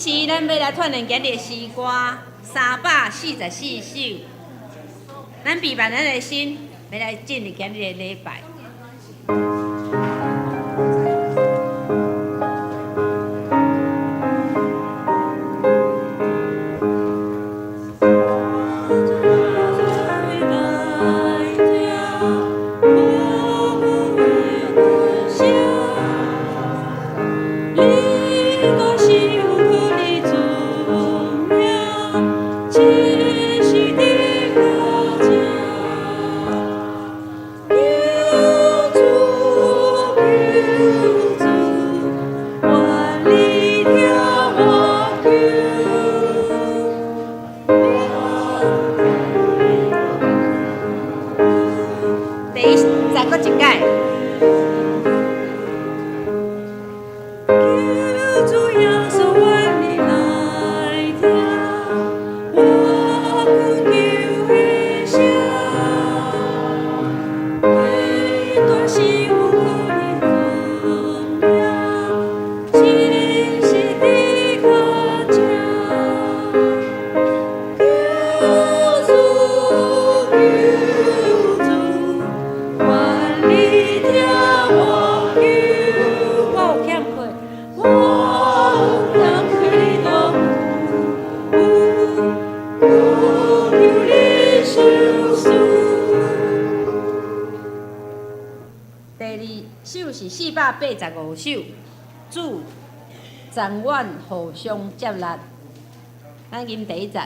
是咱欲來串連今日的詩歌344首。咱備辦咱的心，欲來進入今日的禮拜。第一，再閣一擺。求主耶穌願你來聽我懇求的聲，彼大是有可能尊名，真實佇跤前。求主，求主，願你聽我求。我有欠缺，我有欠缺你都有，求你收恕。第二首是485首，主暫願互相接納。咱吟第一節。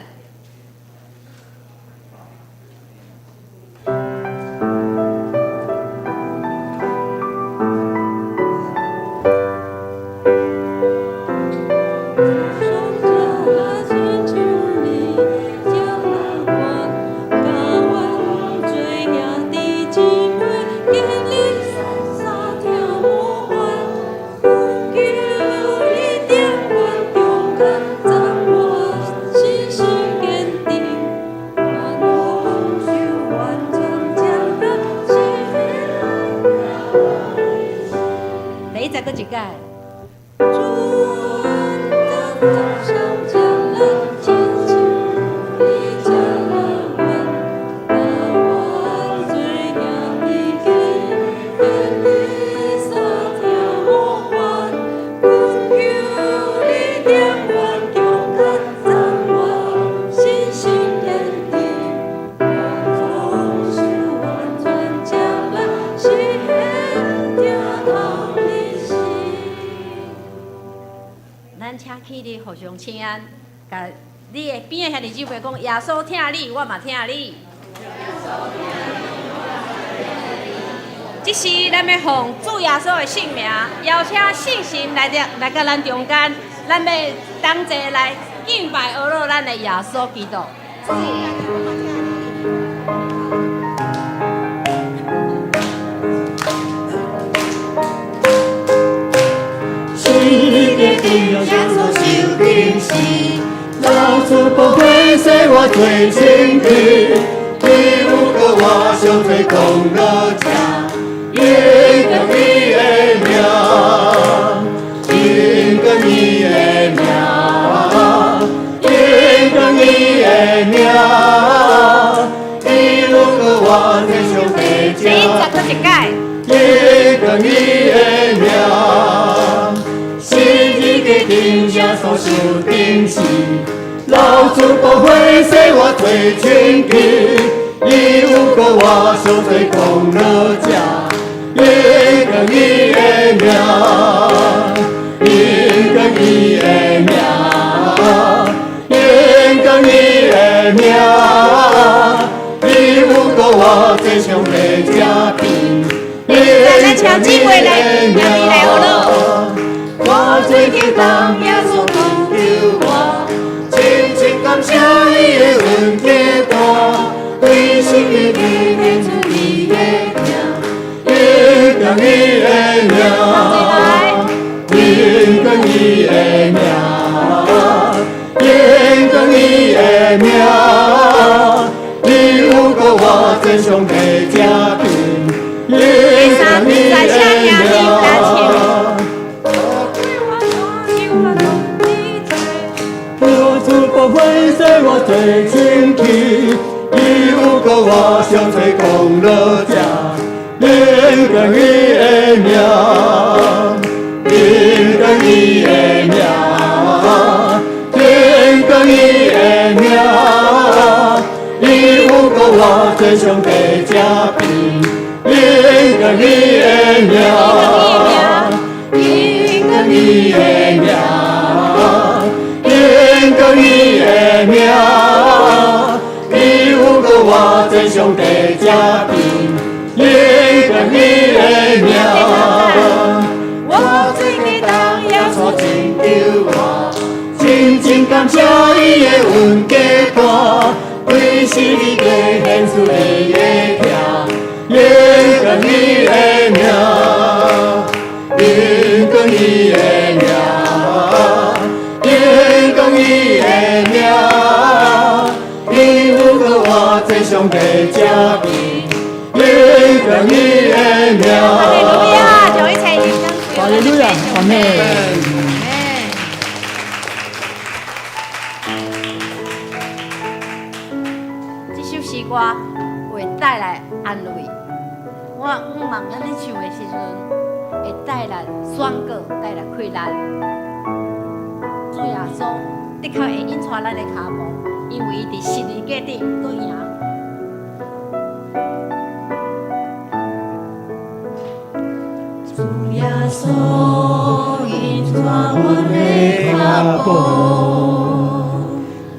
第一節閣一擺。咱請起立，互相請安，共你的邊的兄弟姊妹講：耶穌疼你，我嘛疼你。這時，咱欲奉主耶穌的聖名，邀請聖神來到來到咱中間，咱欲同齊來敬拜阿樂咱的耶穌基督。十字架耶穌受釘死，流出寶血洗我罪清淨，伊有予我上濟功勞者，榮耀伊的名，榮耀伊的名，榮耀伊的名，伊有予我天上的第一節閣一擺。榮耀伊的名。十字架頂耶穌受釘死，流出寶血洗我罪清淨，伊有予我上濟功勞者，榮耀伊的名，榮耀伊的名，榮耀伊的名，伊有予我最上的正品，榮咱請姊妹來，兄弟來學咯。我最激動耶穌救救我，深深感謝伊的恩典大，對心的裡面出伊的名，榮耀伊的名，榮耀伊的名，榮耀伊的名，伊有予我最上的正品，榮耀伊的名。寶血洗我做清氣，伊有顧我上濟功勞者，榮光伊的名，榮光伊的名，榮光伊的名，伊有顧我做上帝這邊，榮光伊的名，榮光伊的名，榮光伊的名，伊有顧我做上帝這邊，榮光伊的名。我最記當耶穌拯救我，真真感謝伊的恩加大，對十字架顯出伊的疼，榮光伊的名，榮光伊的名，榮光伊的名，伊有顧我做上帝這邊，榮光伊的名。哈利路亞，將一切榮光哈利路亞，阿們。阿們。這首詩歌會帶來安慰。我向望咱咧唱的時陣，會帶來宣告，帶來氣力。主耶穌的確會引帶咱的跤步，因為伊佇十字架頂閣贏。主耶穌引帶阮的跤步，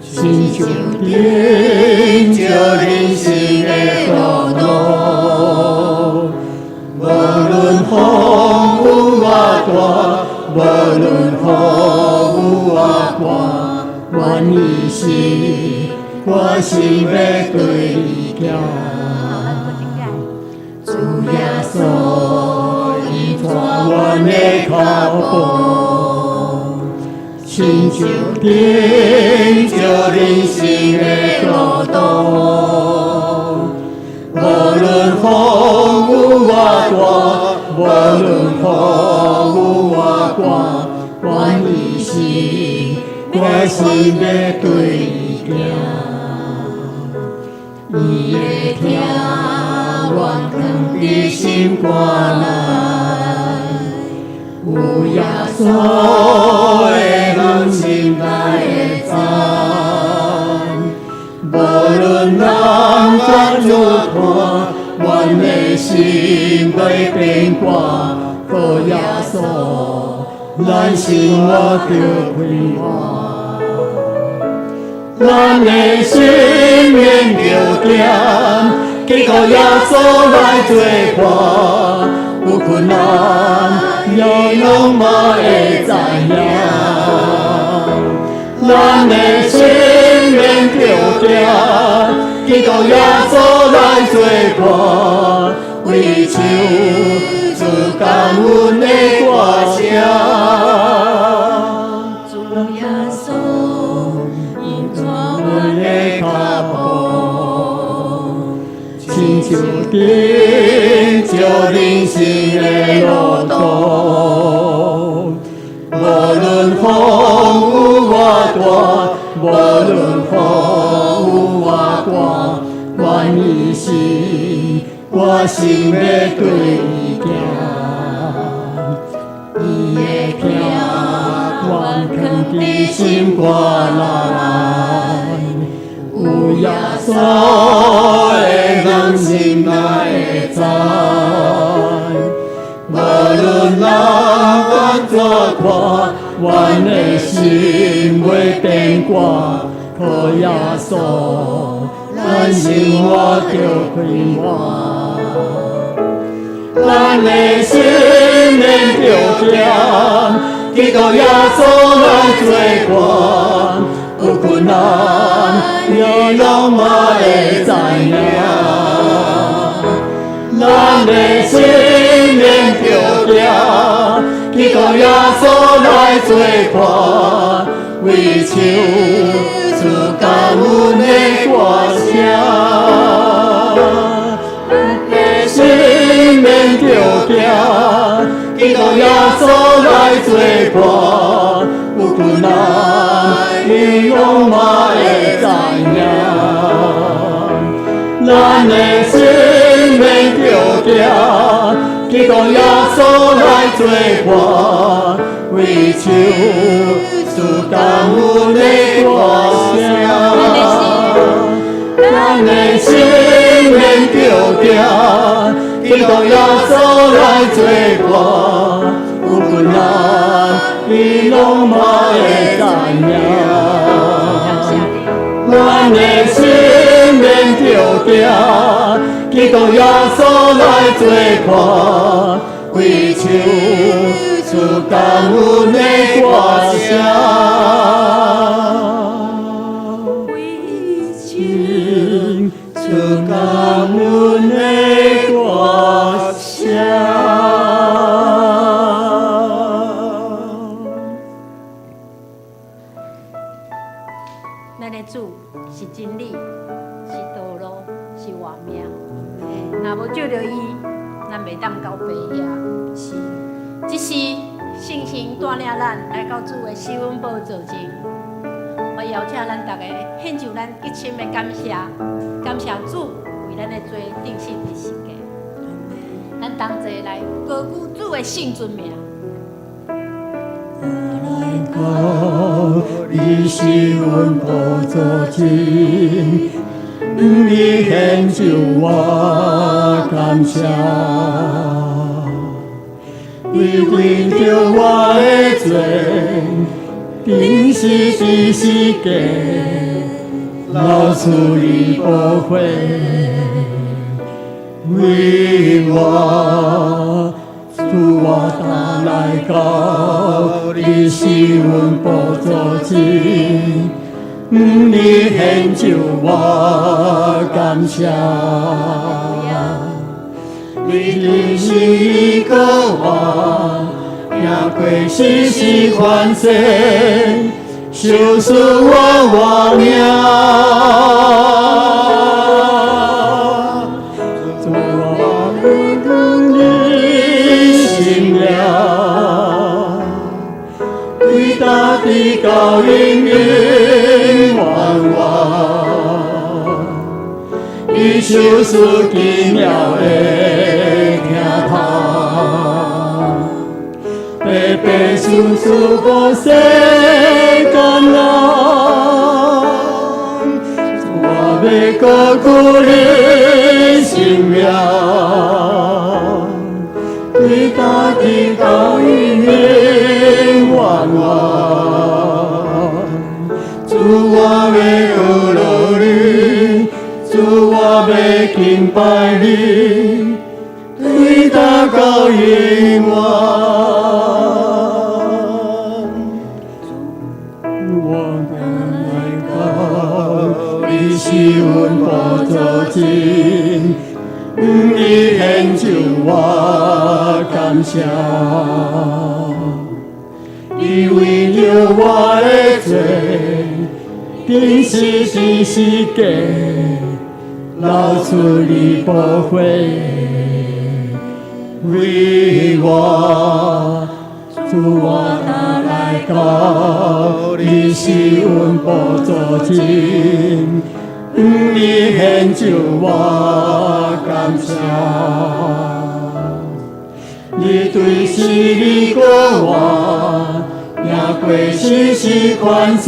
親像頂著人生的道路，無論風雨偌大，無論雨雨偌寒，願伊是我心欲對伊行。主耶穌引帶阮的跤步，親像頂著人生的路途，無論風雨偌大，無論雨雨偌寒，願伊是我心欲對伊行。伊會疼阮囥佇心肝內，有耶穌的人心內會知，無論人怎怎看，阮的心袂變卦，靠耶穌，咱生活著快活。咱的心免著驚，祈求耶穌來做伴，有困難伊攏嘛會知影。咱的心免著驚，祈求耶穌來做伴，為唱出感恩的歌聲。主耶穌引帶阮的跤步，親像頂著人生的路途，無論風雨偌大，無論雨雨偌寒，願伊是我心欲對伊行。伊會疼阮囥佇心肝內，有耶穌的人心內會知，無論人按怎看，阮的心袂變卦，靠耶穌，咱生活著快活。咱的心免著驚，祈求耶穌來做伴，有困難伊攏嘛會知影。咱的心免著驚，祈求耶穌來做伴，為唱出感恩的歌聲。咱的心免著驚，祈求耶穌來做伴，有困難伊攏嘛知影。咱的心免著惊，基督耶穌來做伴，為唱出感恩的歌聲。咱的心免著驚，基督耶穌來做伴，有困難伊攏嘛會知影。感謝你。咱的心免著驚，基督耶穌來做伴，為唱出感恩的歌聲。為唱出感恩的歌聲。咱的主是真理，是道路，是活命。若無藉著伊，咱袂當到爸遐。是。這時聖神帶領咱來到主的施恩寶座前，我邀請咱逐家獻上咱極深的感謝，感謝主為咱的罪釘死佇十架。咱同齊來高舉主的聖尊名。來到你施恩寶座前，你獻上我感謝。你為著我的罪，釘死佇十架，流出你寶血，為我，主我當來到你施恩寶座前，你獻上我感謝。你是一個我，行過死死環世，救贖我活命。主我高舉你聖名，對大地到永永遠遠，你手術奇妙的疼痛，白白賜賜予世間人，主我欲高舉你聖名，對大地到永永遠遠，主我欲阿羅你，主我欲敬拜你，對大到永遠。我來到你施恩寶座前，你獻上我感謝。你為著我的罪，釘死佇十架，流出你寶血，為我，主我當來到你施恩寶座前，你獻上我感謝。你對死裡過活，行過死死環世，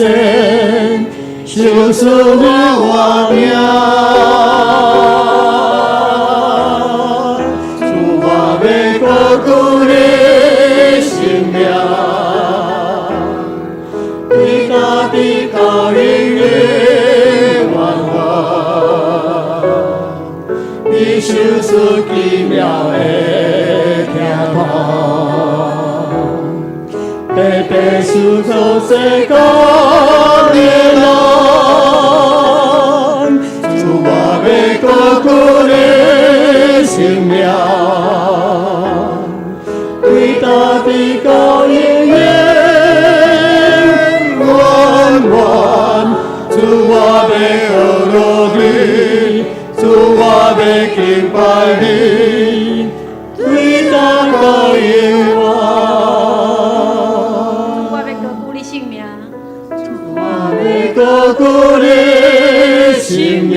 救贖我活命。主我欲高舉你聖名，對大地到永永遠遠，你手術奇妙的疼痛，白白賜予世間的人，主我欲高舉你聖名，對大地到永永遠遠，主我欲阿羅你，主我欲敬拜你，對大到永遠。主我欲高舉你聖名，我欲高舉你生命，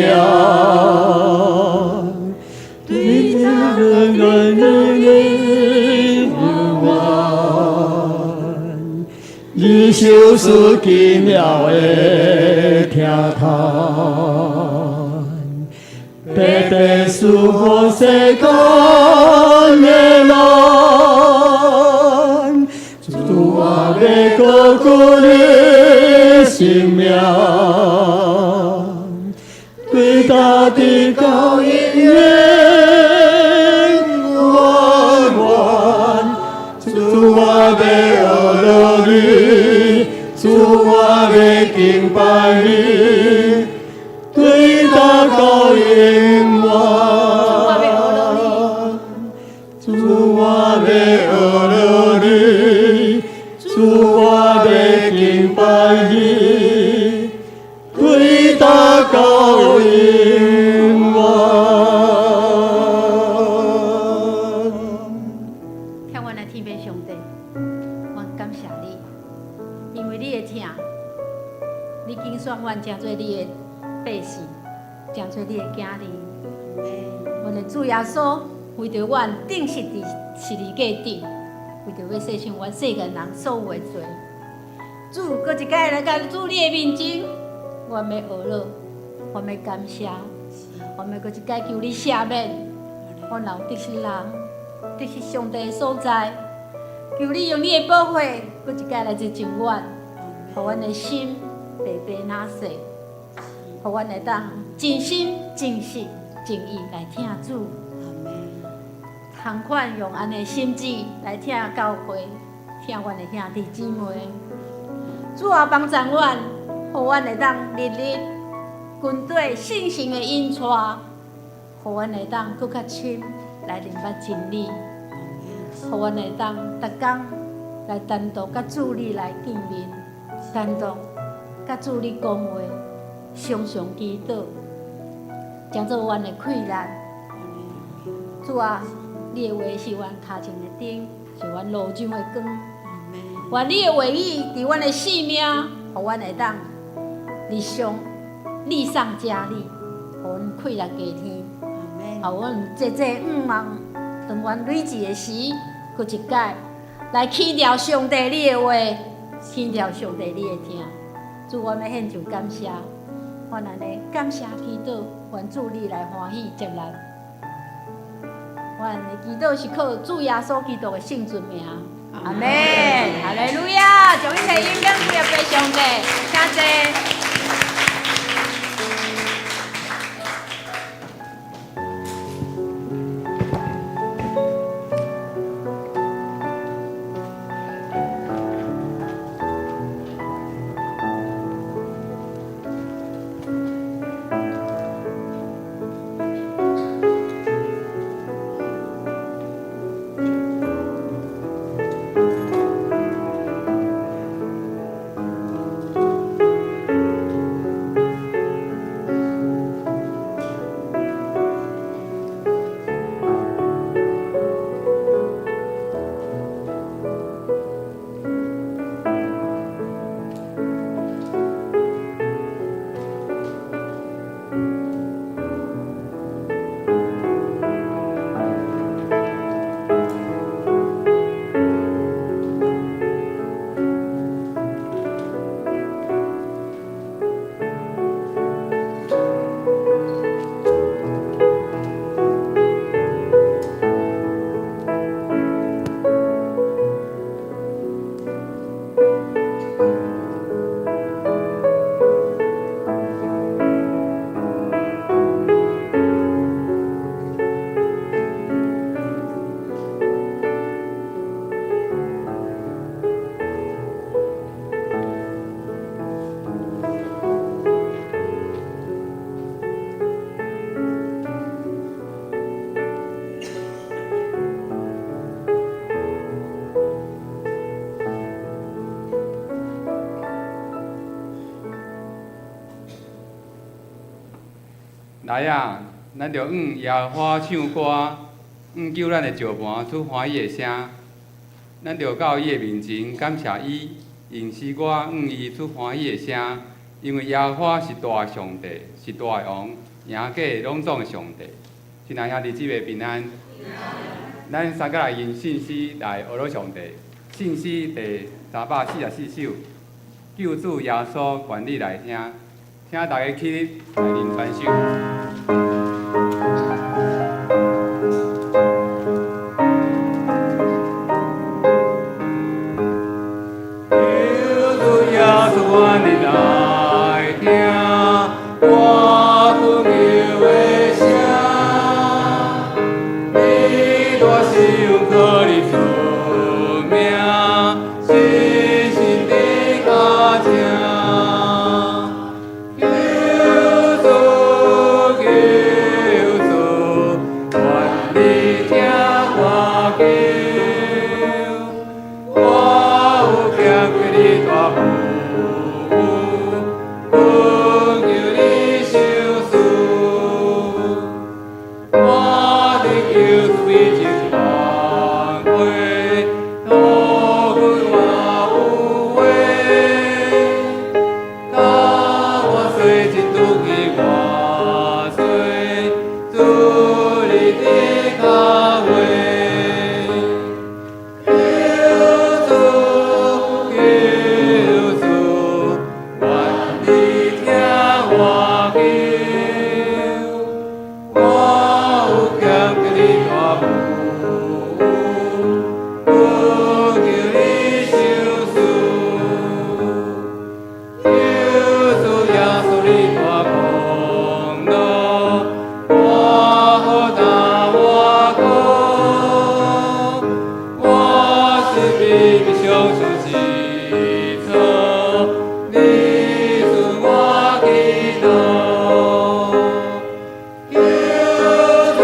对早直到永远，你受事奇妙的疼痛，白白赐予世间的人，主我欲高举你圣名，对大直到永远远，主我欲阿罗你，主我欲敬拜你，对大到永远。主我欲阿罗你，主我欲敬拜你，对大到永远。疼阮的天父上帝，阮感謝你，因為你的疼，你揀選阮成做你的百姓，成做你的囝兒。阮的主耶穌為著阮釘死佇十字架頂，為著欲洗清阮世間人所有的罪。主，閣一擺來到主你的面前，阮欲呵咾，阮欲感謝，阮欲閣一擺求你赦免，阮若有得失人，得失上帝的所在，求你用你的寶血，閣一擺來潔淨阮，予阮的心白白若雪，予阮會當盡心盡性盡意來疼主。同款用按呢心志來疼教會，疼阮的兄弟姊妹。主啊，幫助阮，予阮會當日日跟綴聖神的引帶，予阮會當閣較深來認捌真理，予阮會當逐工來單獨佮主你來見面，單獨佮主你講話，常常祈禱，成做阮的氣力。主啊，你的話是阮跤前的燈，是阮路上的光。願你的話語佇阮的生命，予阮會當日常力上加力，予阮氣力加添，予阮濟濟向望，當阮累志的時，閣一擺來強調上帝你的話，強調上帝你的疼。主，阮欲獻上感謝，阮按呢感謝祈禱，願主你來歡喜接納。阮的祈禱是靠主耶穌基督的聖尊名。阿們，哈利路亞，將一切榮耀歸予上帝，請坐。來啊，咱著向耶和華唱歌，向救咱的石磐出歡喜的聲。咱著到伊的面前感謝伊，用詩歌向伊出歡喜的聲，因為耶和華是大的上帝，是大的王，贏過攏總的上帝。親愛兄弟姊妹平安。咱三個來用聖詩來呵咾上帝。聖詩第344首，救主耶穌，願你來聽，請大家起立來認反手。救主耶穌，願你來聽我懇求的聲，你大是有可能出名，真心的跤聲。救主，救主，願你聽我求，我有欠缺你大父母，懇求你賞賜。我的救主已經挽回，托付我有悔，教我洗淨除去我罪，主你的跤位。救主，救主，願你聽我求，我有欠缺你大父母，懇求你賞賜。救主耶穌你大功勞，我何擔我苦，我是卑微小小之草，你准我祈禱。救主，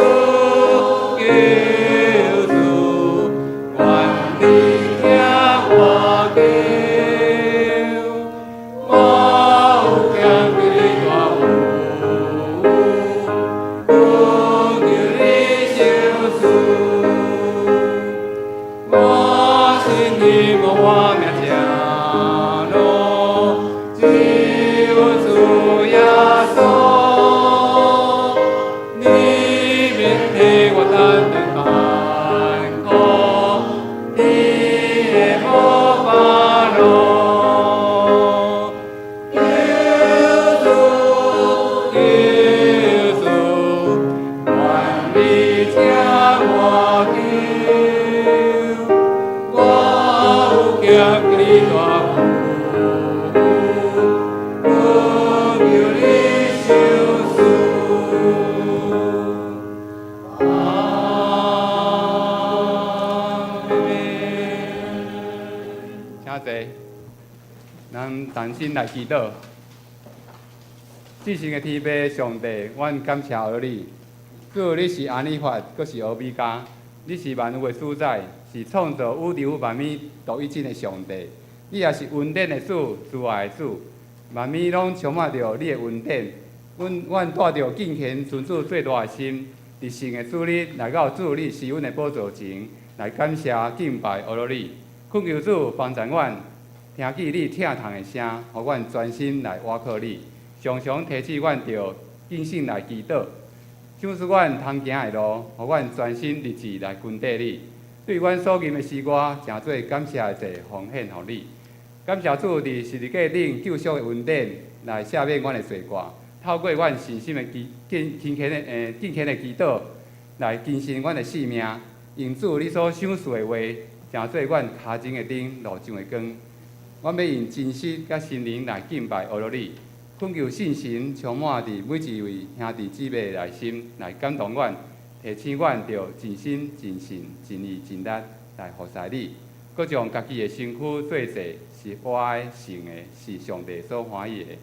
救主，願你聽我求，我有欠缺你大父母，懇求你賞賜。我心希望我命正路，只有主耶穌，你免替我擔當艱苦，天的無煩惱。救主，救主，願你聽我求，我有欠缺你大父母，懇求你賞賜。阿門。請坐，咱同心來祈禱。至聖的天父上帝，阮感謝你。主，你是阿爾法，閣是歐米伽，你是萬有的主宰，是創造宇宙萬物獨一真的上帝。你也是恩典的主，慈愛的主，萬物攏充滿著你的恩典。阮帶著敬虔尊主最大的心，佇聖的主日來到主你施恩的寶座前，來感謝敬拜呵咾你。懇求主幫助阮，聽見你疼痛的聲，予阮專心來倚靠你。常常提醒阮著警醒來祈禱，賞賜阮通行的路，予阮專心立志來跟綴你。對阮所吟的詩歌，成做感謝的祭奉獻予你。感謝主佇十字架頂救贖的恩典，來赦免阮的罪過。透過阮信心的祈敬虔虔的敬虔的祈禱，來更新阮的性命。用主你所賞賜的話，成做阮跤前的燈，路上的光。阮欲用真實佮心靈來敬拜呵咾你。懇求聖神充滿佇每一位兄弟姊妹的內心，來感動阮，提醒阮著盡心、盡性、盡意、盡力來服侍你。閣將家己的身軀做祭，是活的、聖的，是上帝所歡喜的。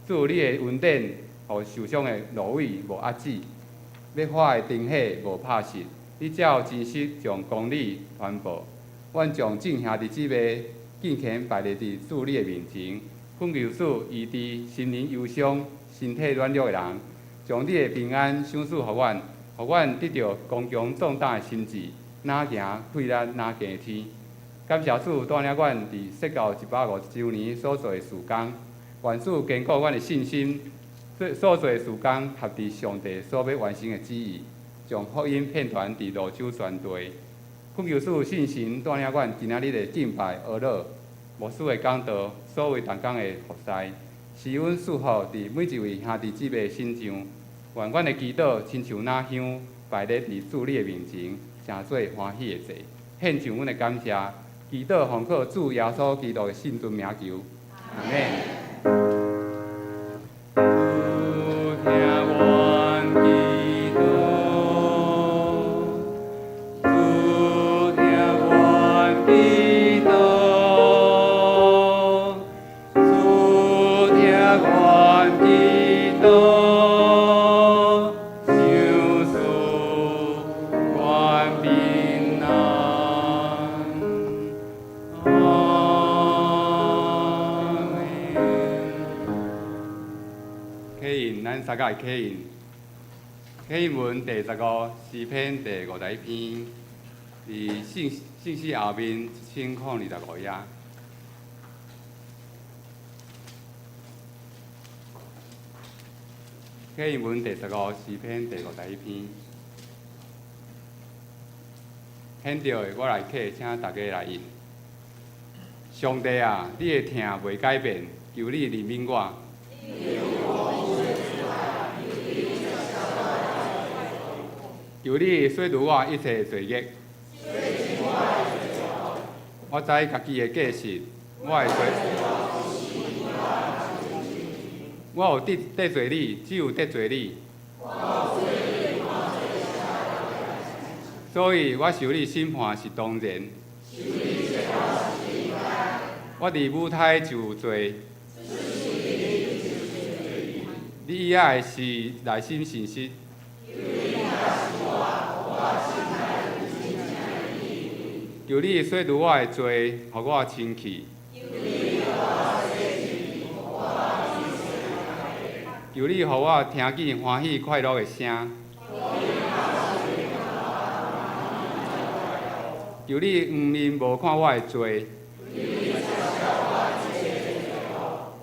主你的恩典，予受傷的蘆葦無壓止，欲火的燈火無拍熄。你照真實將公理傳播，阮將眾兄弟姊妹敬虔擺列佇主你的面前，懇求主醫治心靈憂傷、身體軟弱的人，將你的平安賞賜予阮，予阮得著剛強壯膽的心志，若行氣力，若行天。感謝主帶領阮佇說教150週年所做的事工，願主堅固阮的信心，所做的事工合佇上帝所欲完成的旨意，將福音遍傳佇蘆洲全地。懇求主聖神帶領阮今仔日的敬拜、哀禱、牧師的講道，所有同工的服侍，施恩賜福佇每一位兄弟姊妹身上。願阮的祈禱親像那香擺咧佇主你的面前，成做歡喜的祭，獻上阮的感謝。祈禱奉靠主耶穌基督的聖尊名求，阿們。主聽阮祈禱，主聽阮祈禱，主聽阮祈禱，賞賜阮平安。阿們。啟印，咱三個來啟印。啟印文第15詩篇第51篇，佇聖詩後面1025頁。啟印文第15詩篇第51篇。現在我來啟，請大家來印。上帝啊，你的疼袂改變，求你憐憫我。求你洗除我一切罪孽。我知家己的過失，我的罪，我有得罪你，只有得罪你。所以我受你審判是當然。我佇母胎就有罪。你以愛的是內心誠實。求你洗除我的罪，予我清氣。求你予我聽見歡喜快樂的聲。求你黃面無看我的罪。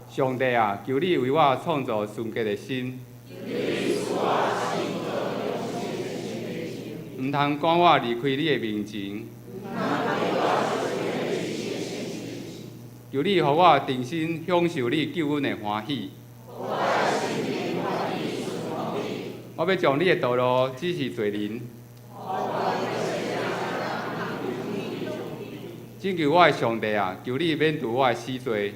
上帝啊，求你為我創造純潔的心。毋通趕我離開你的面前。求你予我重新享受你救恩的歡喜。我欲將你的道路指示罪人。拯救我的上帝啊，求你免除我的死罪。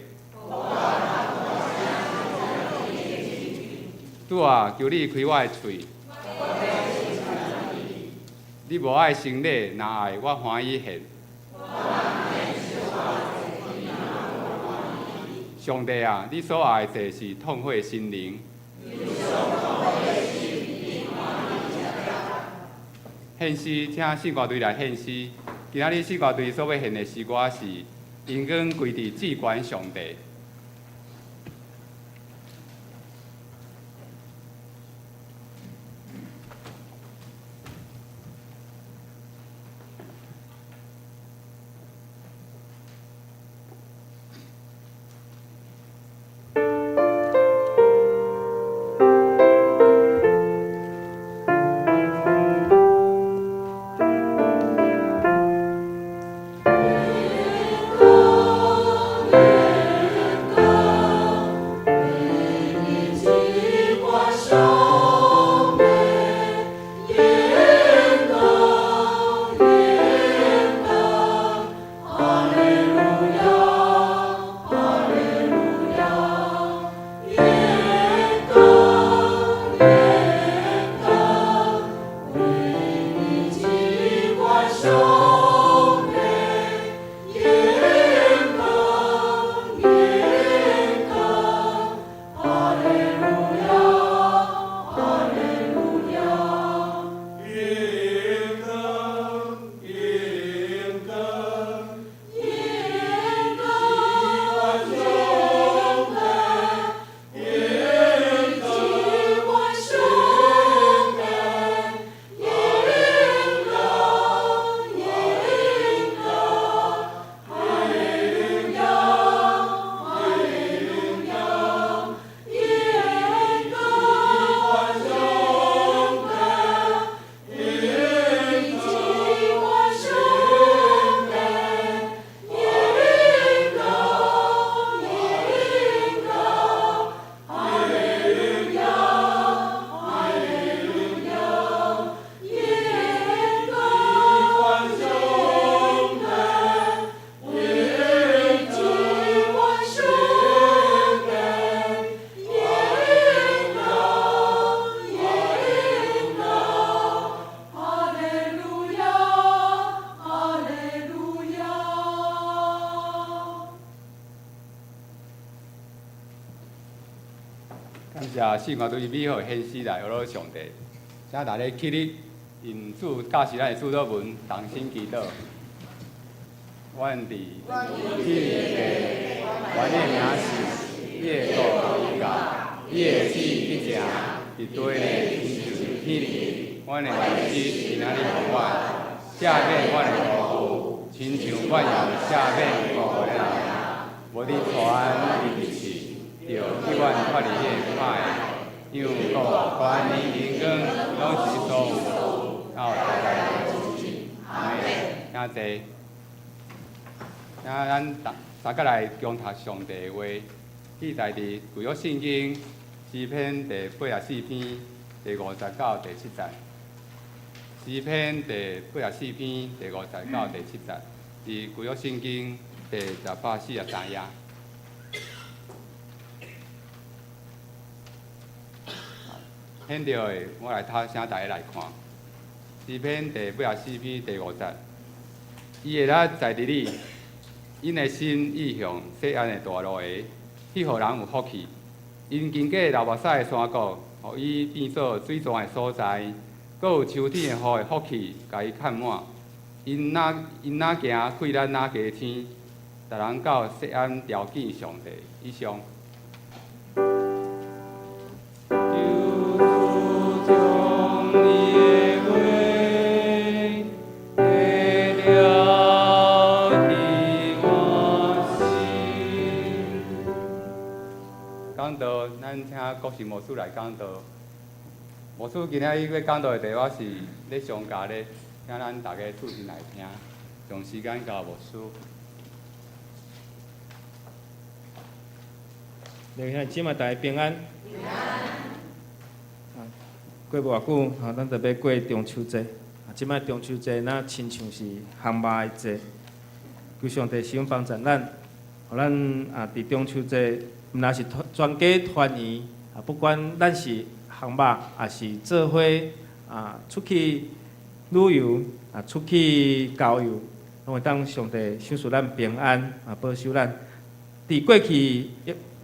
主啊，求你開我的喙。你無愛牲禮，若愛我歡喜獻。上帝啊，你所愛的祭是痛悔的心靈。獻詩，請聖歌隊來獻詩。今仔日聖歌隊所欲獻的詩歌是《榮光歸佇至懸上帝》。榮光。感謝聖歌對美好的獻詩來呵咾上帝，請大家起立，用主教示咱的主禱文，同心祈禱。阮佇天的父，阮的名聖，你的國臨到，你的旨意行，佇地裡親像佇天裡。阮的糧食今仔日予阮，赦免阮的過誤，親像阮也赦免過誤的人。無得帶阮入試，著救阮脫離彼个歹的。因為國、權力、榮光，攏是你所有，到代代無盡。阿們。請坐。請咱逐三個來共讀上帝的話，記載佇舊約聖經詩篇第84篇第5節到第7節。詩篇第84篇第5節到第7節，佇舊約聖經第143頁。現在的我來讀，請大家來看詩篇第84篇第五節，伊的力在佇裡，𪜶的心意向錫安的大路下，去予人有福氣。𪜶經過流目屎的山谷，予伊變做水泉的所在，閣有秋天的雨的福氣，共伊崁滿。𪜶若𪜶若行，氣力若加添，逐人到錫安朝見上帝。以上。求主將你的話下了佇我心。講道，咱請國信牧師來講道。牧師今仔日欲講道的題目是咧相加咧，請咱大家注心來聽，將時間交牧師。弟兄姊妹大家平安。啊，過無偌久，啊，咱就欲過中秋節。啊，這擺中秋節若親像是烘肉的節，求上帝賜福幫助咱，予咱啊，佇中秋節，毋但是團全家團圓，啊，不管咱是烘肉，抑是做伙啊出去旅遊，啊出去郊遊，攏會當上帝賞賜咱平安，啊保守咱。佇過去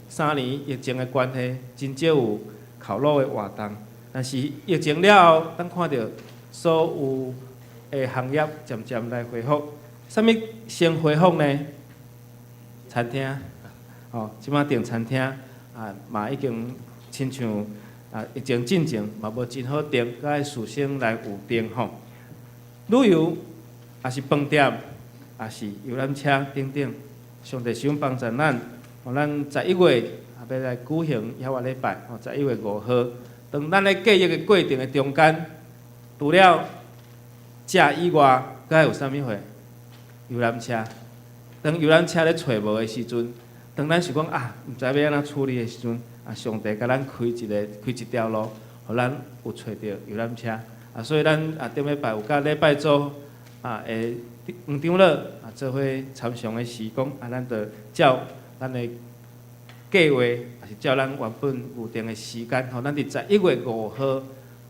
3年疫情的關係，真少有哭滷的活動。但是疫情了後，咱看著所有的行業漸漸來恢復。啥物先恢復呢？餐廳，吼，這擺訂餐廳啊，嘛已經親像啊疫情進前嘛無真好訂，閣愛事先來預訂吼。旅遊，抑是飯店，抑是遊覽車等等，上帝賞幫助咱。予咱11月啊，欲來舉行耶和華禮拜，吼，11月5號。當咱咧計劃的過程的中間，除了食以外，閣還有啥物貨？遊覽車。當遊覽車咧揣無的時陣，當咱想講啊，毋知欲按怎處理的時陣，啊，上帝共咱開一个開一條路，予咱有揣著遊覽車。啊，所以咱啊頂禮拜有佮禮拜組啊的黃長老啊做伙參詳的時講，啊，咱就照咱的計劃，抑是照咱原本預定的時間，吼，咱佇十一月五號，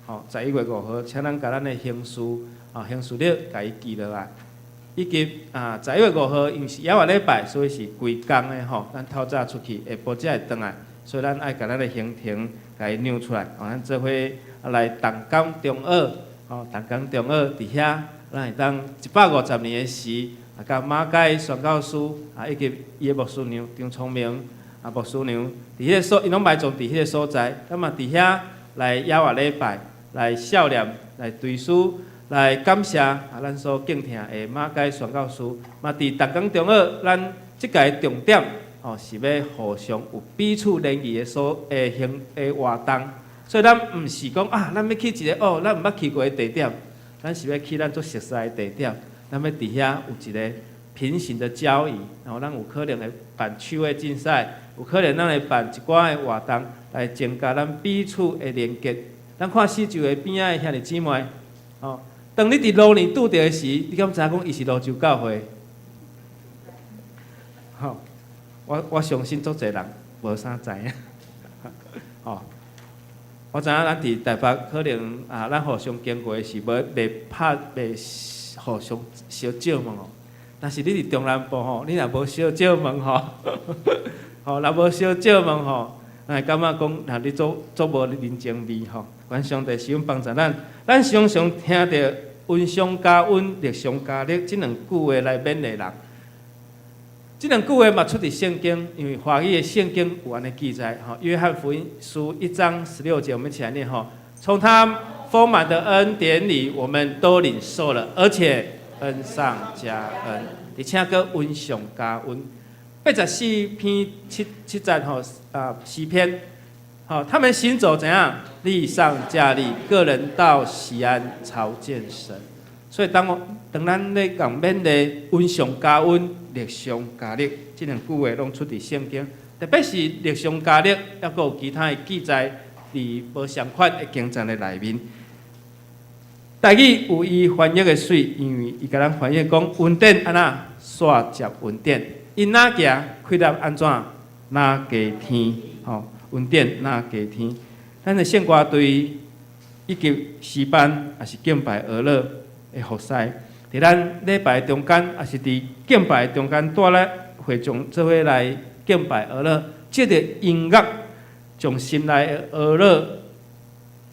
吼，十一月五號，請咱共咱的行事，啊，行事曆共伊記落來，以及啊，十一月五號因為是耶和華禮拜，所以是規工的吼，咱透早出去，下晡才會轉來，所以咱愛共咱的行程共伊量出來，吼，咱做伙來同江中學，吼，同江中學佇遐，咱會當150年的時，啊，佮馬偕宣教師啊，以及伊的牧師娘張聰明啊，牧師娘，佇彼个所，𪜶攏埋葬佇彼个所在，咱嘛佇遐來耶和華禮拜，來悼念，來追思，來感謝啊，咱所敬疼的馬偕宣教師。嘛佇同江中學，咱這屆重點吼是欲互相有彼此聯誼的所的行的活動，所以咱毋是講啊，咱欲去一个哦，咱毋捌去過的地點，咱是欲去咱足熟似的地點。咱欲佇遐有一個平行的交誼，然後咱有可能會辦趣味競賽，有可能咱會辦一寡的活動來增加咱彼此的連結。咱看四周的邊仔的兄弟姊妹，吼，當你佇路呢拄著的時，你敢知影講伊是蘆洲教會？吼，我相信足濟人無啥知影，吼。我知影咱佇台北可能啊，咱互相經過的時，無袂拍袂互相相借問哦。但是你佇中南部吼，你若無相借問吼，吼，若無相借問吼，咱會感覺講，若你足足無人情味吼。願上帝賜恩幫助咱，咱常常聽著恩上加恩，力上加力，這兩句話來勉勵人。這兩句話嘛出佇聖經，因為華語的聖經有按呢記載吼。約翰福音書1章16節，我們一起來念吼。從他豐滿的恩典裡，我們都領受了，而且恩上加恩，而且閣恩上加恩。84篇7節吼啊詩篇，好，他們行走怎樣？力上加力，各人到錫安朝見神。所以當我當咱咧講勉勵恩上加恩，力上加力，這兩句話攏出佇聖經，特別是力上加力，猶閣有其他的記載佇無相仝的經節的內面。台語有伊翻譯的媠，因為伊共咱翻譯講恩典按怎煞接恩典，𪜶若行氣力按怎若加添，吼，恩典若加添。咱的聖歌隊以及詩班，也是敬拜呵咾的服侍，佇咱禮拜中間，也是佇敬拜中間，帶來會眾做伙來敬拜呵咾，藉著音樂將心內的呵咾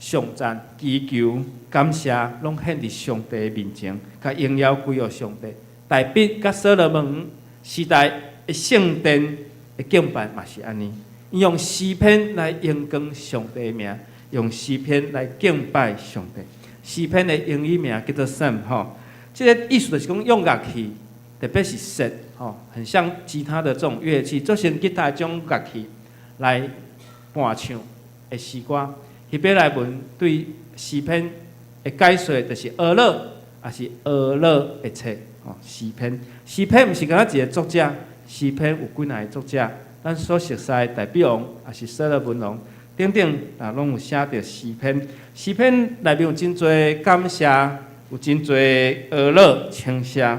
頌讚、祈求、感謝，攏獻佇上帝面前，共榮耀歸予上帝。大衛佮所羅門時代的聖殿的敬拜嘛是按呢，𪜶用詩篇來榮光上帝的名，用詩篇來敬拜上帝。詩篇的英語名叫做 Psalm 吼，這个意思就是講用樂器，特別是瑟吼，很像吉他的這種樂器，做成吉他這種樂器來伴唱的詩歌。希伯來文對詩篇的解說就是呵咾，抑是呵咾的冊吼。詩篇，詩篇毋是干焦一個作者，詩篇有幾若個作者，咱所熟悉的大衛王，抑是所羅門王等等，啊，攏有寫著詩篇。詩篇內面有真濟感謝，有真濟呵咾稱謝，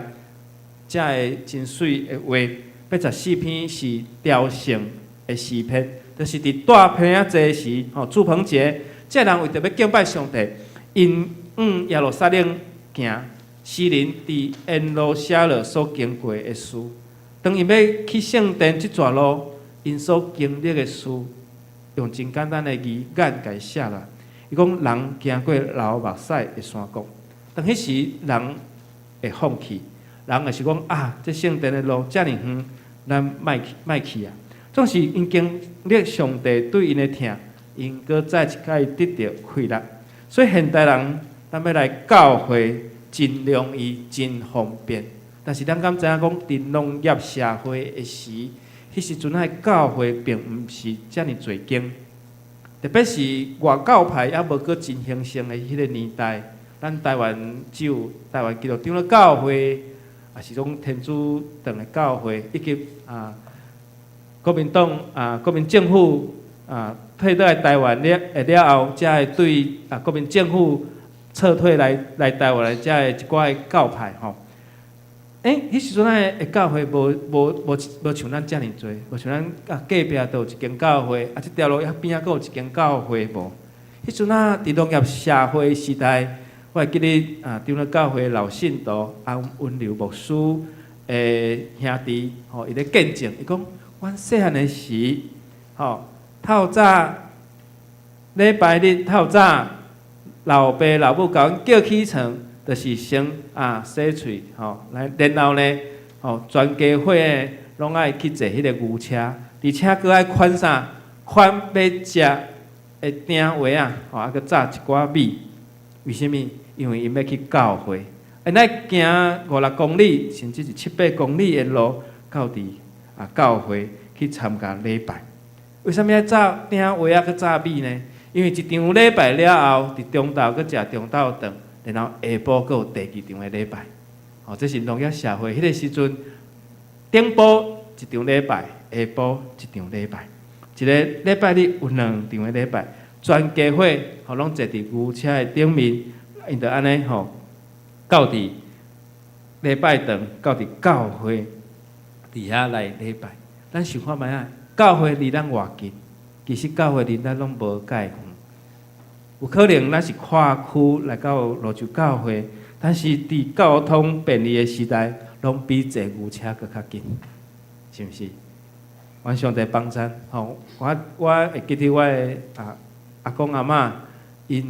遮个真媠的話。84篇是朝聖的詩篇，就是佇大棚仔節時，吼，住棚節，這人為著欲敬拜上帝，𪜶往耶路撒冷行，詩人佇沿路寫落所經過的事。當𪜶欲去聖殿這逝路，𪜶所經歷的事，用真簡單的語言共寫落。伊講人行過流目屎的山谷，當彼時人會放棄，人會是講啊，這聖殿的路遮爾遠，咱莫去莫去啊。總是𪜶經歷上帝對𪜶的疼，𪜶閣再一擺得著氣力。所以現代人，咱欲來教會真容易、真方便。但是咱敢知影講，佇農業社會的時，彼時陣仔的教會並毋是遮爾濟間，特別是外教派猶無閣真興盛的彼个年代，咱台灣只有台灣基督長老教會，抑是講天主堂的教會，以及啊國民黨啊國民政府啊退倒來台灣了的了後，才會對啊國民政府撤退來台灣的遮的一寡的教派吼。彼時陣仔的教會無無無無像咱遮爾濟，無像咱啊隔壁都有一間教會，啊這條路遐邊仔閣有一間教會無。彼陣仔佇農業社會時代，我會記得啊，長老教會老信徒安溫柔牧師的兄弟吼，伊咧見證，伊講，阮細漢的時，吼，透早禮拜日透早，老爸老母共阮叫起床，就是先啊洗喙吼，來然後呢，吼全家伙的攏愛去坐彼个牛車，而且閣愛款啥？款欲食的鼎糜仔，吼啊閣紮一寡米。為啥物？因為𪜶欲去教會，𪜶愛行五六公里，甚至是七八公里的路，到佇啊教會去參加禮拜。為啥物愛紮鼎糜仔閣紮米呢？因為一場禮拜了後，佇中晝閣食中晝頓。然後下晡閣有第二場的禮拜，吼，這是農業社會彼个時陣，頂晡一場禮拜，下晡一場禮拜，一個禮拜日有兩場的禮拜，全家伙吼攏坐佇牛車的頂面，𪜶就按呢吼，到佇禮拜堂，到佇教會佇遐來禮拜。咱想看覓仔，教會離咱偌近，其實教會離咱攏無蓋遠。有可能咱是跨區來到蘆洲教會，但是佇交通便利的時代，攏比坐牛車閣較近，是毋是？願上帝幫贊吼，我會記得我的阿公阿嬤，𪜶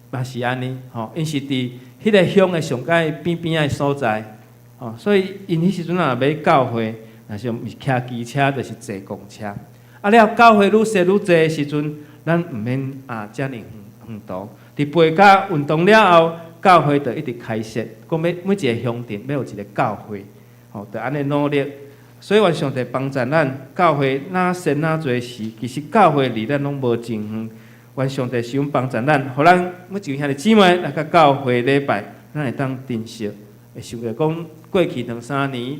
嘛是按呢吼，𪜶是佇彼個鄉的上蓋邊邊仔的所在，吼，所以𪜶彼時陣若欲教會，若是毋是騎機車，就是坐公車。啊了，教會愈踅愈濟的時陣，咱毋免遮爾遠遠途。佇背甲運動了後，教會就一直開設，講欲每一个鄉鎮欲有一个教會，吼，就按呢努力。所以願上帝幫助咱教會若設若濟時，其實教會離咱攏無真遠。願上帝使用幫助咱，予咱每一位兄弟姊妹來到教會禮拜，咱會當珍惜。會想著講過去兩三年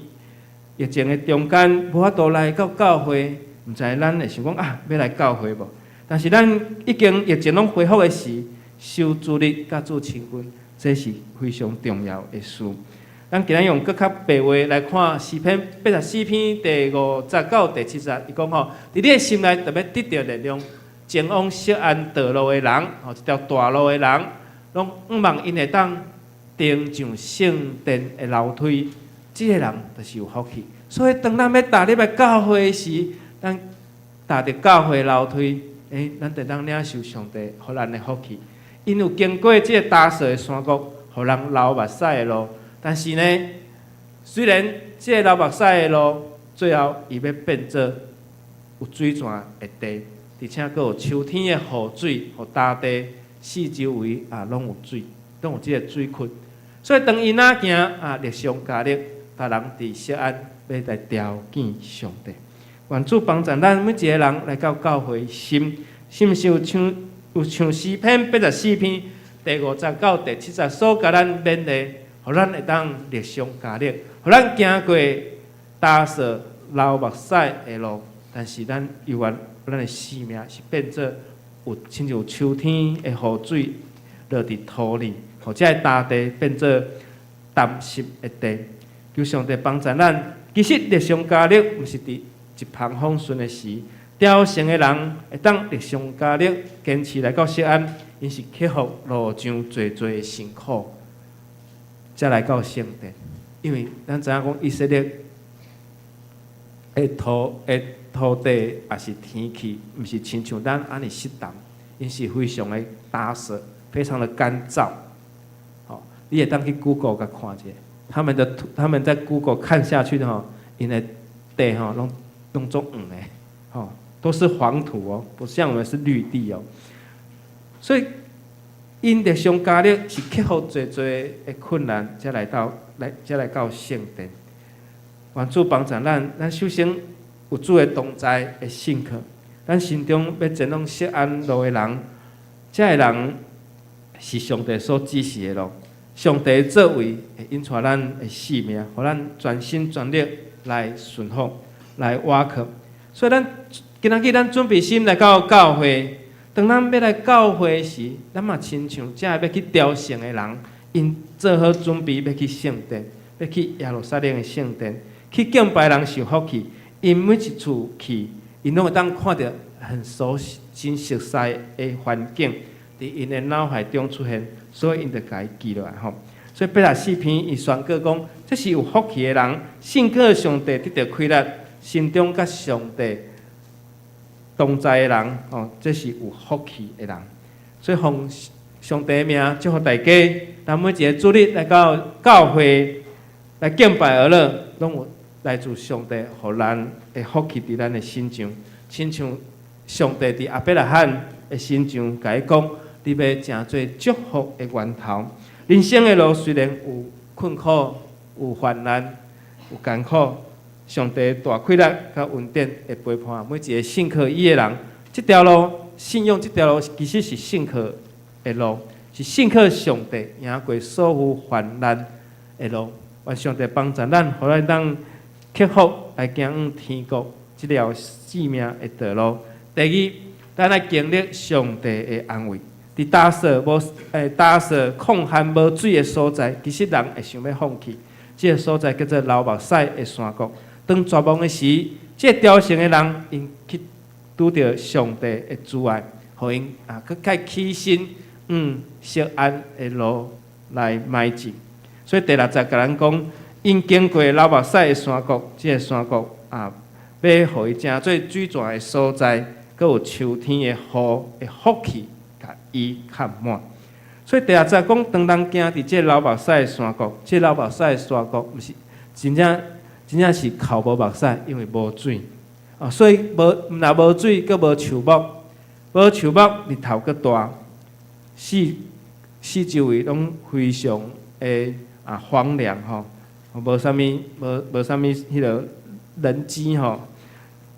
疫情的中間，無法度來到教會，毋知咱會想講啊，欲來教會無？但是咱已經疫情攏恢復的時，守主日佮主親近，這是非常重要的事。咱今日用閣較白話來看詩篇84篇第五節到第七節，伊講吼，佇你的心內特別得著力量，前往錫安道路的人，吼，這條大路的人，攏向望𪜶會當登上聖殿的樓梯，這个人就是有福氣。所以當咱欲踏入來教會時，咱踏佇教會樓梯，咱就當領受上帝予咱的福氣。𪜶有經過這个焦燥的山谷，予人流目屎的路。但是呢，雖然這个流目屎的路，最後伊欲變做有水泉的地，而且閣有秋天的雨水，予大地四周圍啊攏有水，攏有這个水窟。所以當𪜶若行啊，力上加力，逐人佇錫安欲來朝見上帝。願主幫助咱每一个人來到教會心，是毋是有像詩篇84篇第五節到第七節所共咱勉勵，予咱會當力上加力，予咱行過焦燥流目屎的路，但是咱猶原咱的生命是變做有親像秋天的雨水落佇土裡，予這个大地變做澹濕的地。求上帝幫助咱。其實力上加力，毋是佇一帆風順的時，朝聖的人會當力上加力，堅持來到錫安，𪜶是克服路上濟濟的辛苦，才來到聖殿。因為咱知影講以色列的土地抑是天氣，毋是親像咱按呢適當，𪜶是非常的焦燥，非常的乾燥。吼，你會當去 Google 共看者，他們在 Google 看下去吼，𪜶的地吼攏攏足黃的，吼，都是黃土哦，不像我們是綠地哦。所以，𪜶力上加力是克服濟濟的困難，才來到聖殿。願主幫助咱，咱首先有主的同在的信靠，咱心中欲前往錫安路的人，這个人是上帝所指示的路。上帝的作為會引帶咱的性命，予咱全心全力來順服、來倚靠。所以，咱今仔日咱準備心來到教會，當咱欲來教會時，咱嘛親像這个欲去朝聖的人，𪜶做好準備欲去聖殿，欲去耶路撒冷的聖殿，去敬拜人受福氣。𪜶每一次去，𪜶攏會當看著很熟悉、真熟悉的環境，佇𪜶的腦海中出現，所以𪜶就共伊記落來吼。所以84篇，伊宣告講，這是有福氣的人，信靠上帝得著氣力，心中佮上帝同在的人，吼，這是有福氣的人。所以奉上帝的名祝福大家，咱每一个主日來到教會來敬拜阿樂，攏有來自上帝予咱的福氣佇咱的身上，親像上帝佇亞伯拉罕的身上，共伊講，你欲成做祝福的源頭。人生的路雖然有困苦、有患難、有艱苦，上帝大氣力佮恩典會陪伴每一个信靠伊的人。這條路，信仰這條路其實是信靠的路，是信靠上帝贏過所有患難的路。願上帝幫助咱，予咱當克服來行往天國這條生命的道路。第二，咱愛經歷上帝的安慰。佇焦燥無焦燥曠旱無水的所在，其實人會想欲放棄。這个所在叫做流目屎的山谷。當絕望的時，這个朝聖的人𪜶去拄著上帝的慈愛，予𪜶啊，閣較起身往錫安的路來邁進。所以第六節共咱講，𪜶經過流目屎的山谷，這个山谷啊，欲予伊成做水泉的所在，閣有秋天的雨的福氣，共伊崁滿。所以第六節講，當人行佇這流目屎的山谷，這流目屎的山谷，毋是真正真正是哭無目屎，因為無水。啊，所以無毋若無水，閣無樹木，無樹木，日頭閣大，四四周圍攏非常的荒涼吼，無啥物無無啥物彼个人跡吼。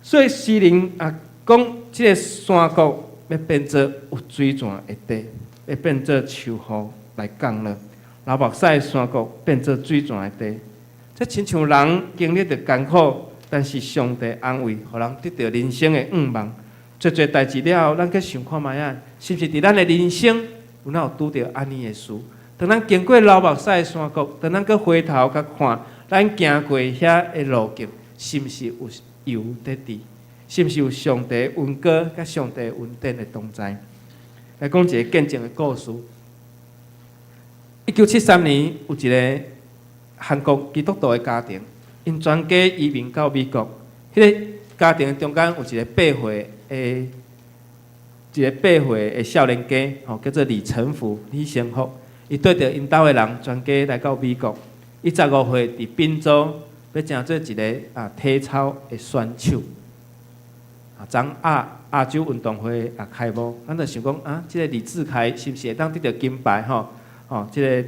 所以詩人講，這个山谷欲變做有水泉的地，欲變做秋雨來降落，流目屎的山谷變做水泉的地。這親像人經歷著艱苦，但是上帝安慰，予人得著人生的向望。濟濟代誌了後，咱去想看覓仔，是毋是佇咱的人生有哪有拄著按呢的事？當咱經過流目屎的山谷，當咱閣回頭佮看，咱行過遐的路徑，是毋是有油佇滴？是毋是有上帝恩膏佮上帝恩典的同在？來講一個見證的故事。1973年，有一个韓國基督徒的家庭，𪜶全家移民到美國。彼个家庭中間有一個八歲的少年家，吼，叫做李成福、李成福。伊綴著𪜶兜的人，全家來到美國。伊15歲佇賓州，欲成做一个體操的選手。昨亞洲運動會也開幕，咱就想講啊，這个李智凱是毋是會當得著金牌吼？吼，這个